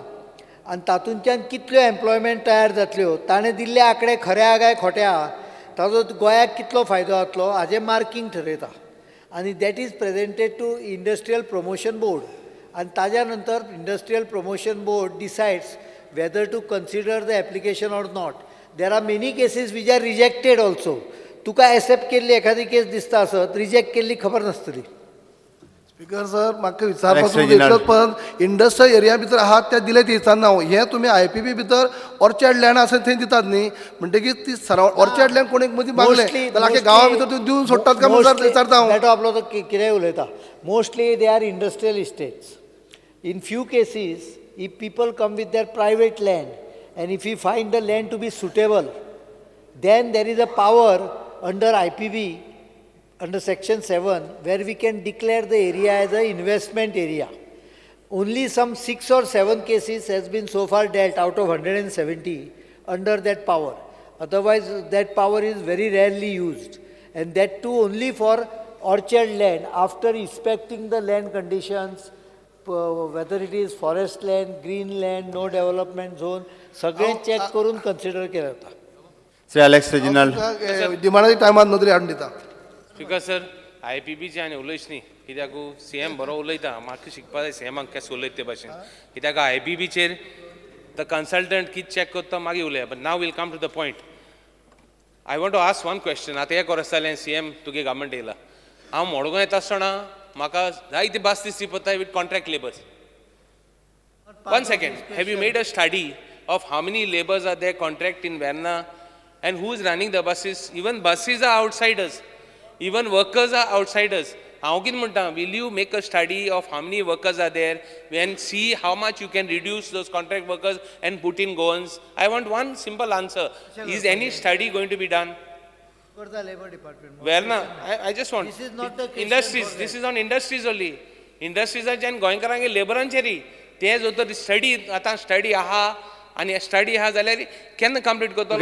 आनी तातूंतल्यान कितल्यो एम्प्लॉयमेंट तयार जातल्यो, ताणें दिल्ले आंकडे खरे आहा काय खोटे आहा, ताजो गोंयाक कितलो फायदो जातलो हाजें मार्कींग ठरयता आनी that is presented to industrial promotion board आनी ताज्या नंतर industrial promotion board decides whether to consider the application or not. There are many cases which are rejected also. तुका एक्सेप्ट केल्ली एखादी केस दिसता आसत, रिजेक्ट केल्ली खबर नासतली. स्पीकर सर, म्हाका विचारपाक इतलोच पण इंडस्ट्रियल एरिया भितर आहात ते दिले ते विचारना हांव. हें तुमी I P बी भितर ऑर्चर्ड लँड आसा थंय दितात न्ही, म्हणटकीर ती ऑर्चर्ड लँड कोणीक मदीं मागलें जाल्यार आख्या गांवा भितर तुमी दिवन सोडटात काय म्हणून विचारता हांव. बेटो आपलो तो कितेंय उलयता. Mostly they are industrial estates. In few cases if people come with their private land and if you find the land to be suitable, then there is a power under IPB, under section 7, where we can declare the area as an investment area. Only some 6 or 7 cases has been so far dealt out of 170 under that power. Otherwise, that power is very rarely used. And that too only for orchard land, after inspecting the land conditions, whether it is forest land, green land, no development zone, सगळें check करून consider केलें वता. Shri Alex Reginald. डिमांडाच्या टायमार नदरी हाडून दिता. Speaker sir, I P बीचे आनी उलयच न्ही, कित्याक सी एम बरो उलयता, म्हाका शिकपा जाय सी एमाक केसो उलयता ते भाशेन. कित्याक I P बीचेर the consultant कितें चॅक करता मागीर उलया. But now we'll come to the point. I want to ask one question. आतां एक वर्स जालें सी एम तुगे गव्हर्मेंट येयला. हांव मडगांव येता आसतना म्हाका जायती बस दिसची पडटा with contract labours. One second, have you made a study of how many labours are there contract in Verna and who is running the buses? Even buses are outsiders, even workers are outsiders. हांव कितें म्हणटा, will you make a study of how many workers are there and see how much you can reduce those contract workers and put in Goans? I want one simple answer. Is any study going to be done? Labour department. Verna, I just want. This is not the industries. This is on industries only. इंडस्ट्रीजाच्यान गोंयकारांगे लेबरांचेरय ते जर तर study आतां study आहा आनी study आहा जाल्यार केन्ना complete करतलो?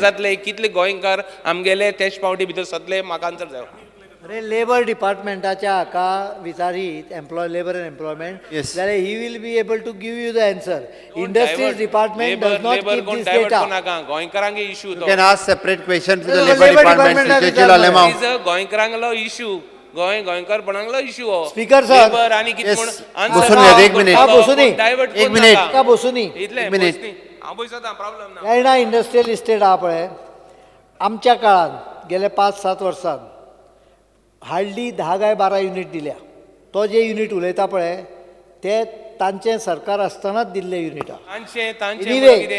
जातले कितले गोंयकार आमगेले तेच पावटी भितर सरतले म्हाका आन्सर जाय. अरे लेबर डिपार्टमेंटाच्या हाका विचारीत एम्प्लॉय लेबर एंड एम्प्लॉयमेंट जाल्यार he will be able to give you the answer. Industries department does not keep this data. गोंयकारांगे issue you can ask separate question to the labour department. Churchill Alemao is a गोंयकारांगलो issue, Goa गोंयकारपणांगलो issue हो. Speaker sir labour आनी कितें म्हूण बसून एक minute, divert एक minute का बसूनी इतलें हांव बसता प्रॉब्लम ना. वेर्णा इंडस्ट्रियल इस्टेट आहा पळय, आमच्या काळान गेल्या 5-7 वर्सांत हार्डली 10 काय 12 युनीट दिल्या. तो जे युनीट उलयता पळय ते तांचें सरकार आसतनाच दिल्ले युनिट.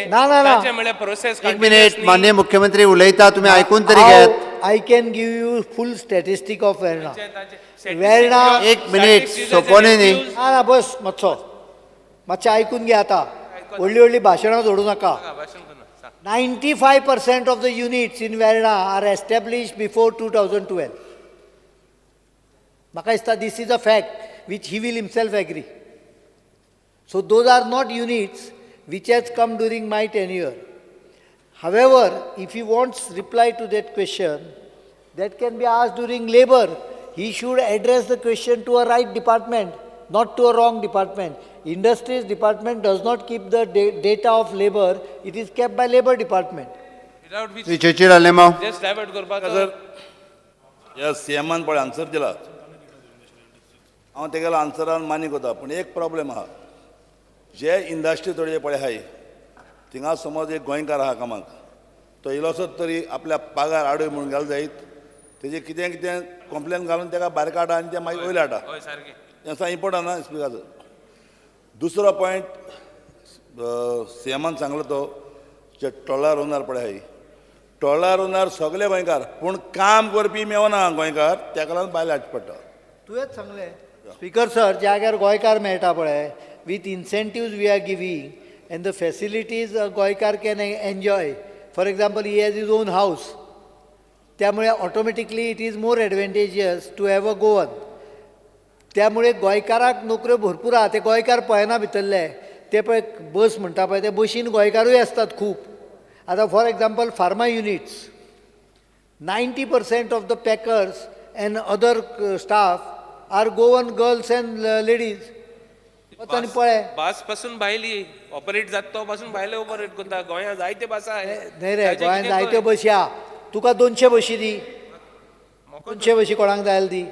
ना ना ना, एक मिनिट, माननीय मुख्यमंत्री उलयता, तुमी आयकून तरी घेयात. I can give you full statistic of Verna. Verna एक मिनिट सोंपो न्ही. ना ना बस मातसो मातशें आयकून घे आतां, व्हडली व्हडली भाशणां जोडूं नाका. 95% of the units in Verna are establish before 2012. म्हाका दिसता this is a fact which he will himself agree. So those are not units which has come during my tenure. However, if he wants reply to that question, that can be asked during labor. He should address the question to a right department, not to a wrong department. Industries department does not keep the data of labor, it is kept by labor department. Shri Churchill Alemao. Just divert करपाक sir, ह्या सीएमान पळय answer दिला, हांव तेगेल्या आन्सरान मान्य करता, पूण एक प्रॉब्लेम आहा, जे इंडस्ट्री थोडे पळय आहाय थिंगा समज एक गोंयकार आहा कामाक, तो इलोसो तरी आपल्या पागार आडय म्हणून गेलो जायत, तेजे कितें कितें कंप्लेन घालून ताका भायर काडटा आनी ते मागीर वयले हाडटा. हें सा इम्पोर्टंट ना स्पिकर सर. दुसरो पॉयंट सी एमान सांगलो तो जे टोळा रोनार पळय आहाय, टोळा रोनार सगळे गोंयकार, पूण काम करपी मेवना गोंयकार, तेका लागून भायले हाडचे पडटा. तुवेंच सांगलें स्पीकर सर, जाग्यार गोंयकार मेळटा पळय, with incentives we are giving and the facilities Goenkar can enjoy. For example, he has his own house, त्यामुळे automatically it is more advantageous to have a Goan. त्यामुळे गोंयकाराक नोकऱ्यो भरपूर आहा, ते गोंयकार पळयना भितरले, ते पळय बस म्हणटा पळय, ते बशीन गोंयकारूय आसतात खूब. आतां for example pharma units, 90% of the packers and other staff are Goan girls and ladies. आनी पळय बस पासून भायली ऑपरेट जाता तो पासून भायले ऑपरेट करता. गोंयांत जायते बस आहा. न्हय रे, गोंयांत जायत्यो बशी आहा. तुका 200 बशी दी, 200 बशी कोणाक जाय दी.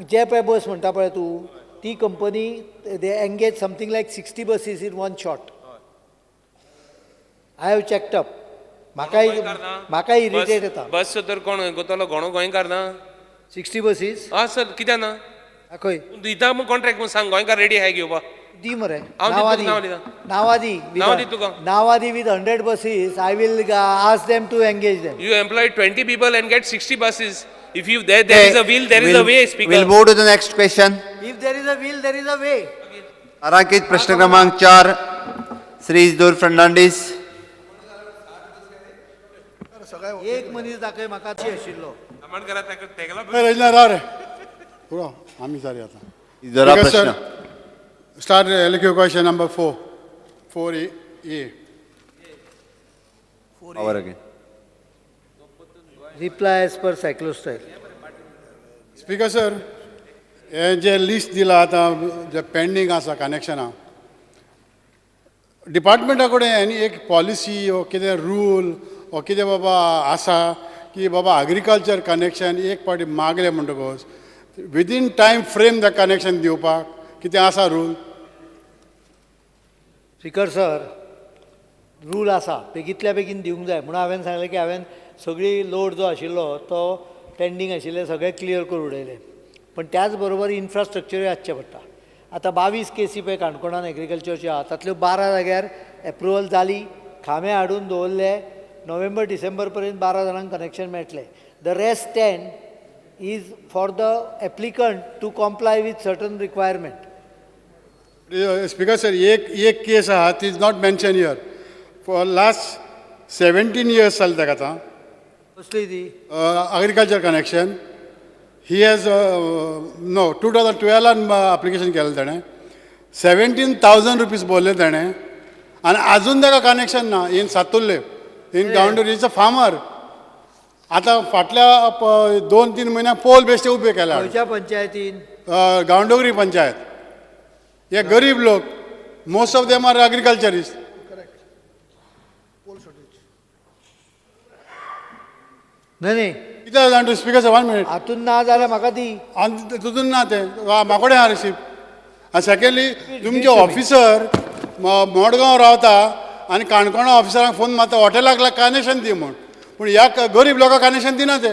जे पळय बस म्हणटा पळय तूं, ती company they engage something like 60 buses in one shot. I have checked up. म्हाका इरिटेट येता. बस तर कोण गोतलो घोणो गोंयकार ना 60 बसीस. आं सर, कित्याक ना खंय दिता मग कॉन्ट्रॅक्ट म्हूण सांग, गोंयकार रेडी आहाय घेवपाक. दी मरे नांवां दी, नांवां दी तुका, नांवां दी. With 100 buses I will ask them to engage them. You employ 20 people and get 60 buses. If you there is a will, there is a way. Speaker, we'll move to the next question. If there is a will, there is a way. तारांकित प्रश्न क्रमांक 4, श्री इजदोर फर्नांडीस. एक मनीस दाखय म्हाका आशिल्लो. पुरो आमी जाली आतां. इजदोरा प्रश्न. Start LQ question number 4, 4A. Power again. Reply as per cyclostyle. Speaker sir, हे जे लिस्ट दिला आतां जे पेंडींग आसा कनेक्शनां, डिपार्टमेंटा कडेन आनी एक पॉलिसी वो कितें रूल वो कितें बाबा आसा की बाबा एग्रीकल्चर कनेक्शन एक फावटी मागलें म्हणटकच within time frame the connection दिवपाक कितें आसा रूल? स्पीकर सर, रूल आसा, बेगींतल्या बेगीन दिवंक जाय. म्हणून हांवें सांगलें की हांवें सगळी लोड जो आशिल्लो तो पेंडींग आशिल्ले सगळे क्लियर करून उडयले. पण त्याच बरोबर इन्फ्रास्ट्रक्चरूय आसचें पडटा. आतां 22 केसी पळय काणकोणान एग्रीकल्चरच्यो आहा, तातल्यो 12 जाग्यार एप्रुवल जाली, खांबे हाडून दवरले, नोव्हेंबर डिसेंबर पर्यंत 12 जाणांक कनेक्शन मेळटलें. The rest 10 is for the applicant to comply with certain requirement. Speaker sir, एक केस आहा, ती is not mention here. For last 17 years चलता ताका आतां. कसली ती? Agriculture connection. He has no 2012 application केलें ताणें, 17,000 रुपीज भरले ताणें आनी आजून ताका कनेक्शन ना. In Sathulle, in Gaondongri, is a farmer. आतां फाटल्या 2-3 म्हयन्या पोल बेश्टे उबे केला. खंयच्या पंचायतीन? गांवडोंगरी पंचायत. हे गरीब लोक, most of them are agriculturist. न्हय न्हय कितें जाण तूं स्पीकर सर, 1 मिनीट. हातून ना जाल्यार म्हाका दी. आनी तितून ना तें म्हाका कडेन आहा रिसीप्ट. आनी सेकेंडली, तुमचे ऑफिसर मडगांव रावता आनी काणकोणा ऑफिसरांक फोन मारता हॉटेलाक कनेक्शन दी म्हूण, पूण ह्या गरीब लोकांक कनेक्शन दिना ते.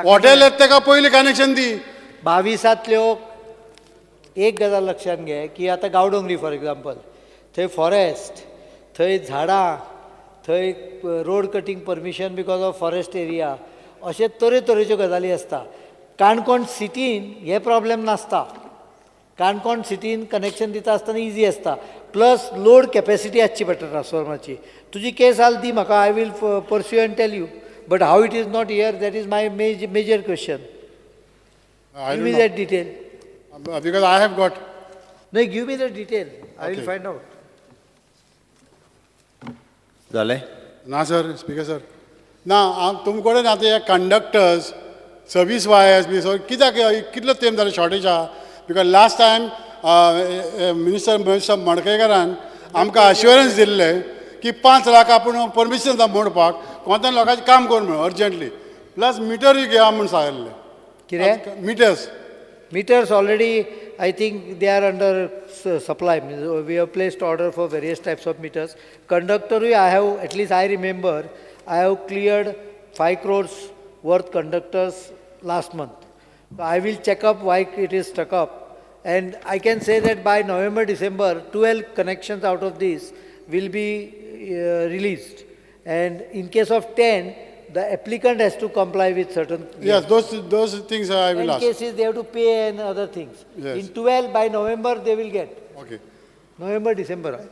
हॉटेल येता ताका पयलीं कनेक्शन दी. 22तांतल्यो एक गजाल लक्षांत घे की आतां गांवडोंगरी फॉर एग्जाम्पल, थंय फॉरेस्ट, थंय झाडां, थंय road cutting permission because of forest area, अशे तरेतरेच्यो गजाली आसता. काणकोण सिटीन हे प्रॉब्लेम नासता. काणकोण सिटीन कनेक्शन दिता आसतना इजी आसता. प्लस लोड कॅपेसिटी आसची पडटा ट्रान्सफॉर्मरची. तुजी केस आल दी म्हाका, I will pursue and tell you. But how it is not here, that is my major question. Give me that detail. Because I have got. No, give me the detail. I will find out. जालें ना sir, speaker sir ना तुम कडेन आतां हे conductors, service wires बी सगळें कित्याक कितलो तेंप जालो शॉर्टेज आहा? Because last time minister Mahesh मडकयकारान आमकां अश्युरन्स दिल्लें की 5 लाख आपूण परमिशन दिता मोडपाक, कोंतान लोकांचें काम कर म्हणून अर्जंटली, प्लस मिटरूय घेया म्हूण सांगिल्लें. कितें metres Meters already, I think they are under supply. We have placed order for various types of meters. Conductor, I have, at least I remember, I have cleared 5 crores worth conductors last month. So I will check up why it is stuck up. And I can say that by November, December, 12 connections out of this will be released. And in case of 10, the applicant has to comply with certain... Yes, those things I will ask. In cases, they have to pay and other things. Yes. In 12, by November, they will get. Okay. November, December.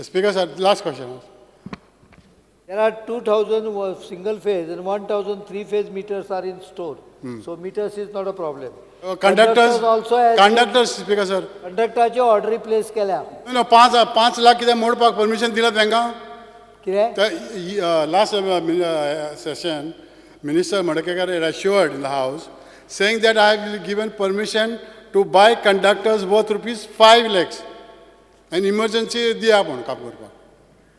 Speaker, sir, last question. There are 2,000 single phase and 1,000 three-phase meters are in store. So meters is not a problem. Conductors also. Conductors, Speaker sir. Conductor che order place केल्या. No, 5 lakh कितें मोडपाक permission दिला तांकां? कितें? Last session, Minister Madkekar had assured in the house, saying that I have given permission to buy conductors worth rupees 5 lakhs. An emergency diya पण काम करपाक.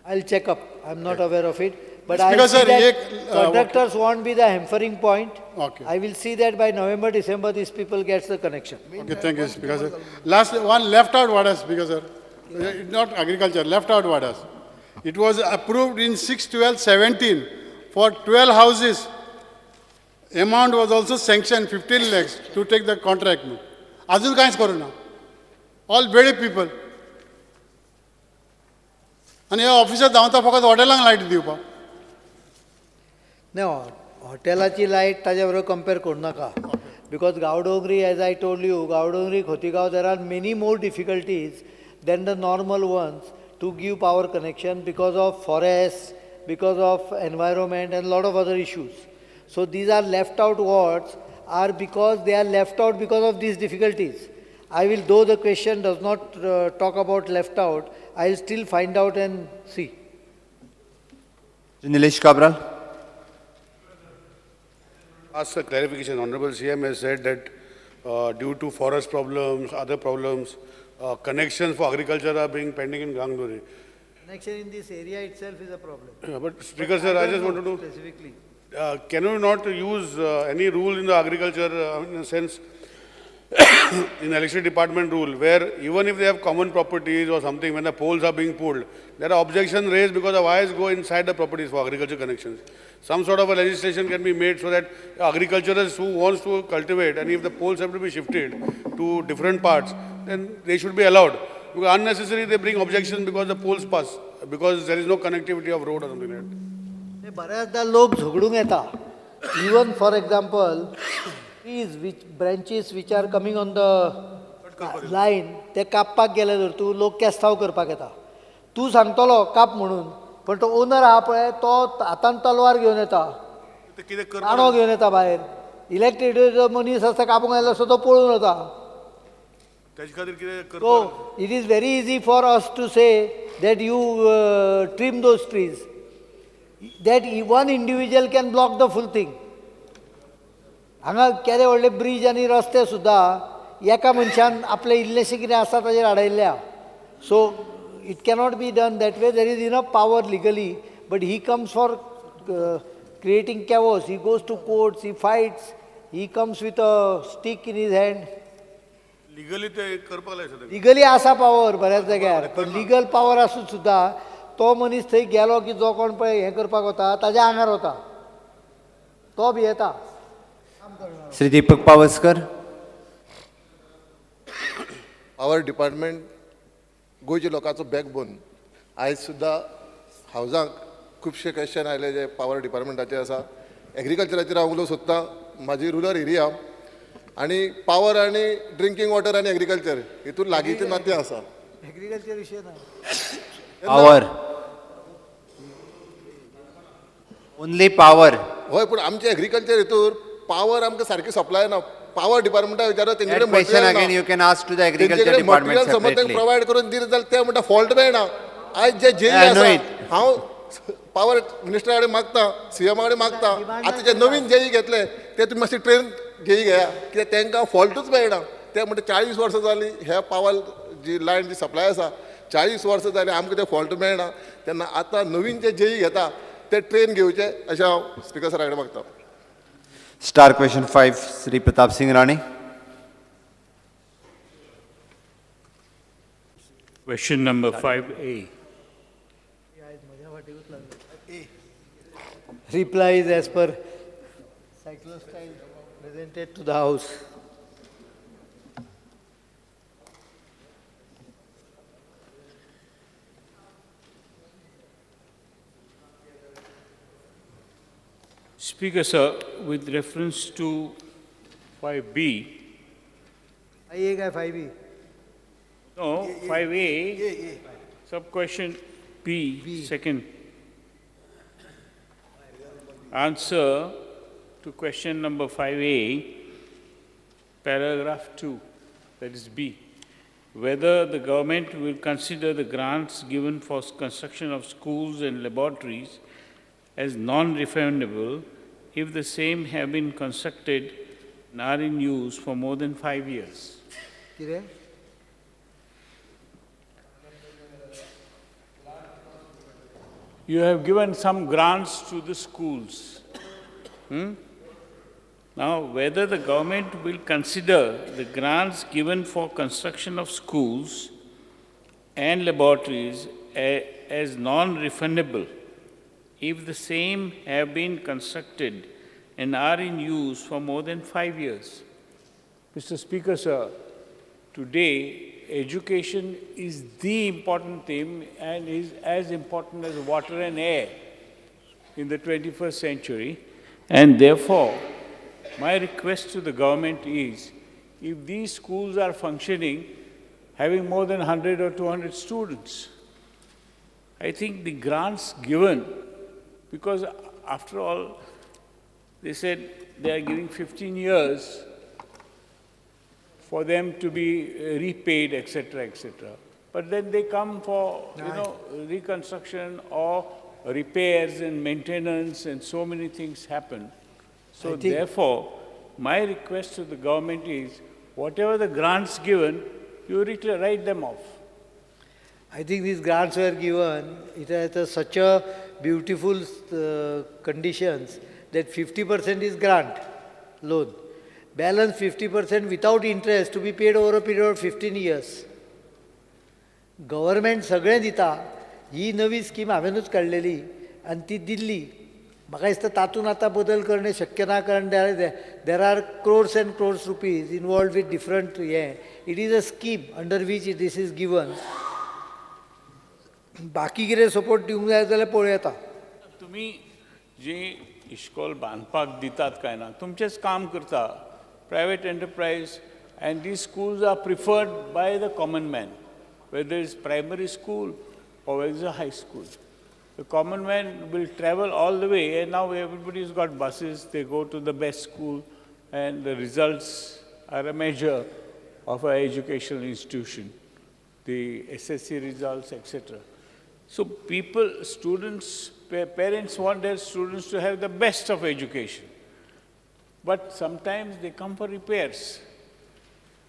I'll check up. I'm not aware of it. But Speaker I will sir, see that conductors won't be the hampering point. Okay. I will see that by November, December, these people gets the connection. Okay, thank you, Speaker sir. Last one, left out wadas, Speaker sir. Not agriculture, left out wadas. It was approved in 6/12/17 for 12 houses. Amount was also sanctioned 15 lakhs to take the contract. Azul कांयच करूं ना. All very people. आनी हे officer धांवता फकत हॉटेलांक light दिवपाक. ना, हॉटेलाची light ताज्या बरोबर कंपेर करूं नाका. Because Gaondongri, as I told you, Gaondongri, Khotigao, there are many more difficulties than the normal ones to give power connection because of forests, because of environment and lot of other issues. So these are left out wards are because they are left out because of these difficulties. I will, though the question does not talk about left out, I will still find out and see. Nilesh Cabral. Ask a clarification. Honorable CM has said that due to forest problems, other problems, connections for agriculture are being pending in Gangdori. Connection in this area itself is a problem. Yeah, but Speaker sir, I just want to know specifically. Can you not use any rule in the agriculture in a sense, in electricity department rule, where even if they have common properties or something, when the poles are being pulled, there are objections raised because the wires go inside the properties for agriculture connections. Some sort of a legislation can be made so that agriculturists who wants to cultivate, and if the poles have to be shifted to different parts, then they should be allowed. Because unnecessarily they bring objections because the poles pass, because there is no connectivity of road or something like that. बऱ्याचदा लोक झगडूंक येता. Even for example, trees which branches which are coming on the line, ते कापपाक गेले जर तूं लोक केस्तांव करपाक येता. तूं सांगतलो काप म्हणून, पण तो ओनर आहा पळय तो हातान तलवार घेवन येता, आणो घेवन येता भायर. इलेक्ट्रिसिटीचो मनीस आसता कापूंक आयलो आसता तो पळून वता. So it is very easy for us to say that you trim those trees. That one individual can block the full thing. हांगा केदे व्हडले ब्रिज आनी रस्ते सुद्दां एका मनशान आपले इल्लेशें कितें आसा ताजेर आडयल्ले आहा. So it cannot be done that way. There is enough power legally, but he comes for creating chaos. He goes to courts, he fights, he comes with a stick in his hand. Legally ते करपाक लायता. Legally आसा power बऱ्याच जाग्यार, पण legal power आसून सुद्दां तो मनीस थंय गेलो की जो कोण पळय हें करपाक वता ताज्या आंगार वता, तो भियेता. श्री दीपक पावसकर. पावर डिपार्टमेंट गोंयच्या लोकांचो बॅकबोन. आयज सुद्दां हावजांक खुबशे क्वेश्चन आयले जे पावर डिपार्टमेंटाचेर आसा. एग्रीकल्चराचेर हांव उलोवंक सोदतां. म्हाजी रुरल एरिया आनी पावर आनी ड्रिंकींग वॉटर आनी एग्रीकल्चर हितून लागींचें नातें आसा. एग्रीकल्चर विशय ना. Power only power. हय, पूण आमचें एग्रीकल्चर हितूर पावर आमकां सारकी सप्लाय ना. पावर डिपार्टमेंटा विचारता तेंचे कडेन मटेरियल समज तांकां प्रोवायड करून दिलें जाल्यार ते म्हणटा फॉल्ट मेळना. आयज जे जेई आसा, हांव पावर मिनिस्टरा कडेन मागता, सीएमा कडेन मागता, आतां जे नवीन जेई घेतले ते तुमी मातशी ट्रेन जेई घेया, कित्याक तांकां फॉल्टूच मेळना. ते म्हणटा 40 वर्सां जालीं हे पावर जी लायन जी सप्लाय आसा 40 वर्सां जालीं आमकां ते फॉल्ट मेळना. तेन्ना आतां नवीन जे जेई घेता ते ट्रेन घेवचे अशें हांव स्पिकर सरा कडेन मागता. Star question 5, Sri Pratap Singh Rane. Question number 5A. Reply is as per cyclostyle presented to the House. Speaker, sir, with reference to 5B. 5A का 5B? No, 5A, sub-question B, second. Answer to question number 5A, paragraph 2, that is B. Whether the government will consider the grants given for construction of schools and laboratories as non-refundable if the same have been constructed and are in use for more than 5 years. You have given some grants to the schools. Now, whether the government will consider the grants given for construction of schools and laboratories as non-refundable if the same have been constructed and are in use for more than 5 years. Mr. Speaker, sir, today education is the important theme and is as important as water and air in the 21st century. And therefore, my request to the government is, if these schools are functioning, having more than 100 or 200 students, I think the grants given, because after all, they said they are giving 15 years for them to be repaid, etc., etc. But then they come for, you know, reconstruction or repairs and maintenance, and so many things happen. So therefore, my request to the government is, whatever the grants given, you write them off. I think these grants were given, it has such a beautiful conditions that 50% is grant loan. Balance 50% without interest to be paid over a period of 15 years. Government सगळें दिता, ही नवी scheme हांवेनूच काडलेली आनी ती दिल्ली. म्हाका दिसता तातूंत आतां बदल करणे शक्य ना, कारण there are crores and crores rupees involved with different हें. It is a scheme under which this is given. बाकी कितें सपोर्ट दिवंक जाय जाल्यार पळोवं येता. तुमी जी इश्कोल बांदपाक दितात काय ना, तुमचेंच काम करता. Private enterprise and these schools are preferred by the common man, whether it's primary school or whether it's a high school. The common man will travel all the way, and now everybody's got buses, they go to the best school, and the results are a measure of an educational institution, the SSC results, etc. So people, students, parents want their students to have the best of education. But sometimes they come for repairs.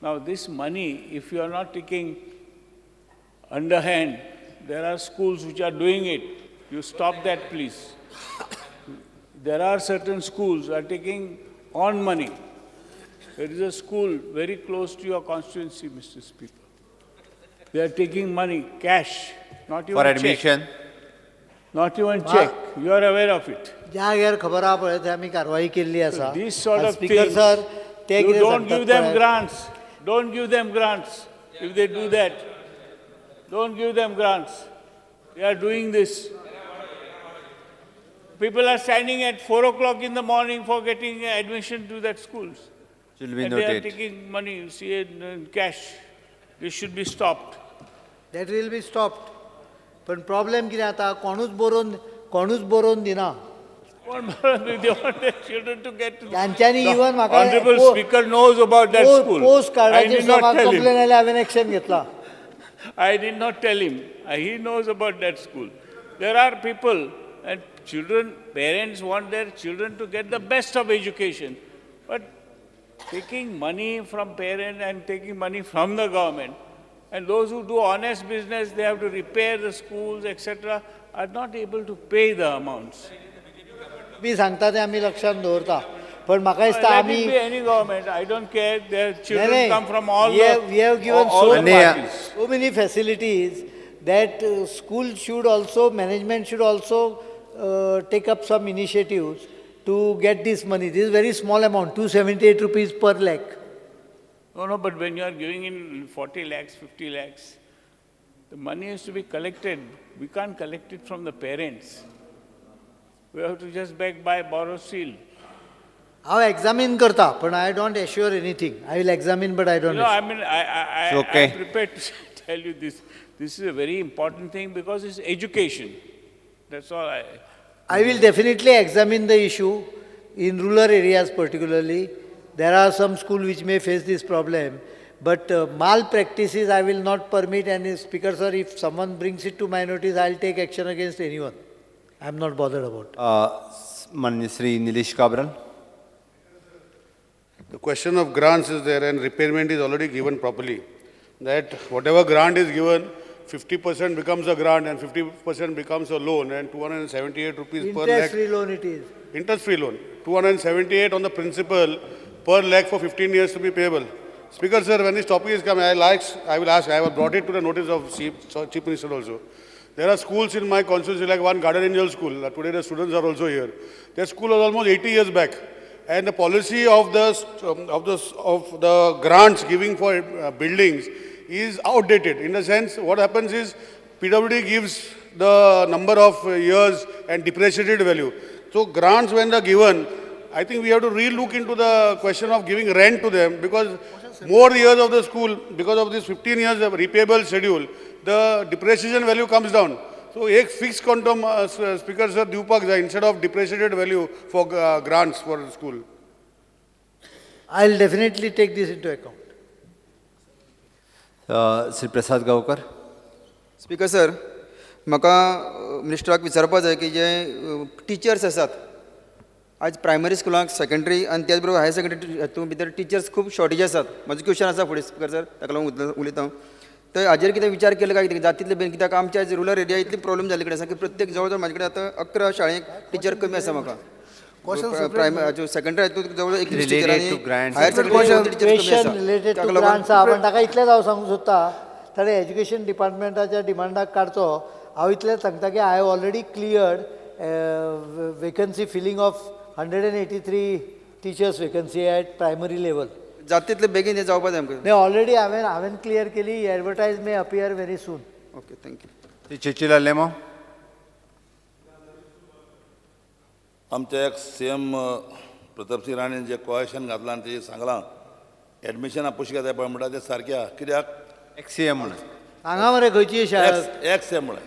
Now this money, if you are not taking underhand, there are schools which are doing it. You stop that, please. There are certain schools who are taking on money. There is a school very close to your constituency, Mr. Speaker. They are taking money, cash, not even for admission. Check. Not even check. You are aware of it. जाग्यार खबर आहा पळय, थंय आमी कारवाई केल्ली आसा. These sort of Speaker things, sir, ते you कितें don't give सांगतात them पळय. grants. Don't give them grants. If they do that, don't give them grants. They are doing this. People are standing at 4 o'clock in the morning for getting admission to that schools. Should be And they are noted. taking money, you see, in cash. This should be stopped. That will be stopped. पण problem कितें जाता, कोणूच बरोवन दिना. They want their children to get to तांच्यांनी the even म्हाका Honorable Speaker knows about that school. Post I कार्डाचेर did not म्हाका tell complain him. आयल्या, हांवें एक्शन घेतला. I did not tell him. He knows about that school. There are people and children, parents want their children to get the best of education. But taking money from parents and taking money from the government, and those who do honest business, they have to repair the schools, etc., are not able to pay the amounts. मी सांगता ते आमी लक्षांत दवरता. पण म्हाका दिसता आमी Any government, I don't care, their children come from all we have given so many facilities that school should also, management should also take up some initiatives to get this money. This is very small amount, 278 rupees per lakh. No, no, but when you are giving in 40 lakhs, 50 lakhs, the money has to be collected. We can't collect it from the parents. We have to just beg, buy, borrow, steal. I examine karta, but I don't assure anything. I will examine, but I don't. No, I mean, I am prepared to tell you this. This is a very important thing because it's education. That's all I... I will definitely examine the issue in rural areas particularly. There are some schools which may face this problem, but malpractices I will not permit. And Speaker sir, if someone brings it to my notice, I will take action against anyone. I am not bothered about. Shri Nilesh Cabral. The question of grants is there and repayment is already given properly. That whatever grant is given, 50% becomes a grant and 50% becomes a loan, and 278 rupees per lakh. Interest-free loan it is. Interest-free loan. 278 on the principal per lakh for 15 years to be payable. Speaker sir, when this topic is coming, I will ask, I have brought it to the notice of Chief Minister also. There are schools in my constituency, like one Garden Angel School. Today the students are also here. Their school was almost 80 years back. And the policy of the grants giving for buildings is outdated. In the sense, what happens is PWD gives the number of years and depreciated value. So grants when they are given, I think we have to re-look into the question of giving rent to them, because more years of the school, because of this 15 years of repayable schedule, the depreciation value comes down. So a fixed quantum, Speaker sir, diupak jai, instead of depreciated value for grants for the school. I'll definitely take this into account. Shri Prasad Gaonkar. Speaker sir, म्हाका मिनिस्टराक विचारपा जाय की जे teachers आसात आज primary स्कुलांक, secondary आनी त्याच बरोबर higher secondary हातूंत भितर टिचर्स खूब शॉर्टेज आसात. म्हजो क्वेश्चन आसा फुडें स्पीकर सर, ताका लागून उलयता हांव. तर हाजेर कितें विचार केलो काय कितें जात तितले बेगीन, कित्याक आमच्या आयज रुरल एरिया इतली प्रॉब्लम जाल्ले कडेन आसा की प्रत्येक जवळ जवळ म्हजे कडेन आतां 11 शाळेक टिचर कमी आसा म्हाका. प्रायमरी सेकंडरी हातूंत जवळ 21 टिचर आनी हायर सेकंडरी टिचर कमी आसा. रिलेटेड टू ग्रांट्स आसा, पण ताका इतलेंच हांव सांगूंक सोदता, ताणें एज्युकेशन डिपार्टमेंटाच्या डिमांडाक काडचो. हांव इतलेंच सांगता की I have already cleared vacancy filling of 183 teachers vacancy at primary level. जात तितले बेगीन हें जावपा जाय आमकां. नाही, ऑलरेडी हांवें क्लियर केली. Advertise may appear very soon. Okay, thank you. Cecilia Lemo. आमच्या एक सी एम प्रतापसिंह राणेन जे क्वेशन घातलां आनी तेजेर सांगलां एडमिशनां पुष्कळ जाय पळय म्हणटा तें सारकें आहा. कित्याक एक्स सी एम म्हणून हांगा मरे खंयची शाळा एक्स सी एम म्हणलें,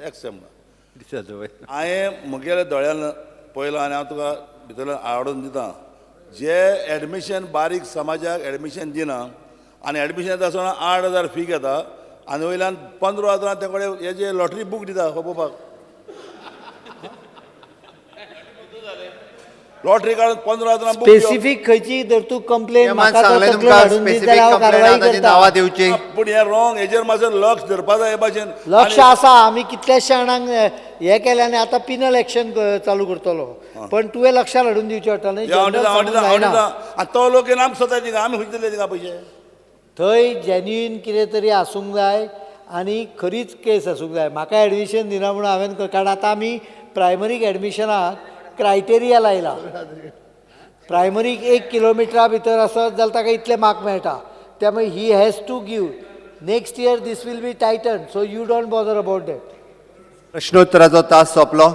एक्स सी एम म्हणलें. हांवें म्हगेल्या दोळ्यान पळयलां आनी हांव तुका भितरल्यान हाडून दिता. जे एडमिशन बारीक समाजाक एडमिशन दिना आनी एडमिशन येता आसतना 8,000 फी घेता आनी वयल्यान 15,000 ते कडेन हे जे लॉटरी बूक दिता खपोवपाक, लॉटरी काडून 15,000 स्पेसिफीक खंयची जर तूं कंप्लेन म्हाका तकलेर हाडून दीत जाल्यार हांव कारवाय करता. पूण हें रॉंग, हेजेर मातशें लक्ष धरपा जाय. हे भाशेन लक्ष आसा, आमी कितल्याशा जाणांक हें केलें आनी आतां पिनल एक्शन चालू करतलो, पण तुवें लक्षात हाडून दिवचें पडटलें. आनी तो लोक येवन आमकां सोदता थिंगा, आमी खंय दिले थिंगा पयशे. थंय जेन्युइन कितें तरी आसूंक जाय आनी खरीच केस आसूंक जाय. म्हाका एडमिशन दिना म्हणून हांवें, कारण आतां आमी प्रायमरीक एडमिशनाक क्रायटेरिया लायला. प्रायमरीक 1 किलोमिटरा भितर आसत जाल्यार ताका इतले मार्क मेळटा. त्यामुळे he has to give. Next year this will be tighten, so you don't bother about that. प्रश्नोत्तराचो तास सोंपलो.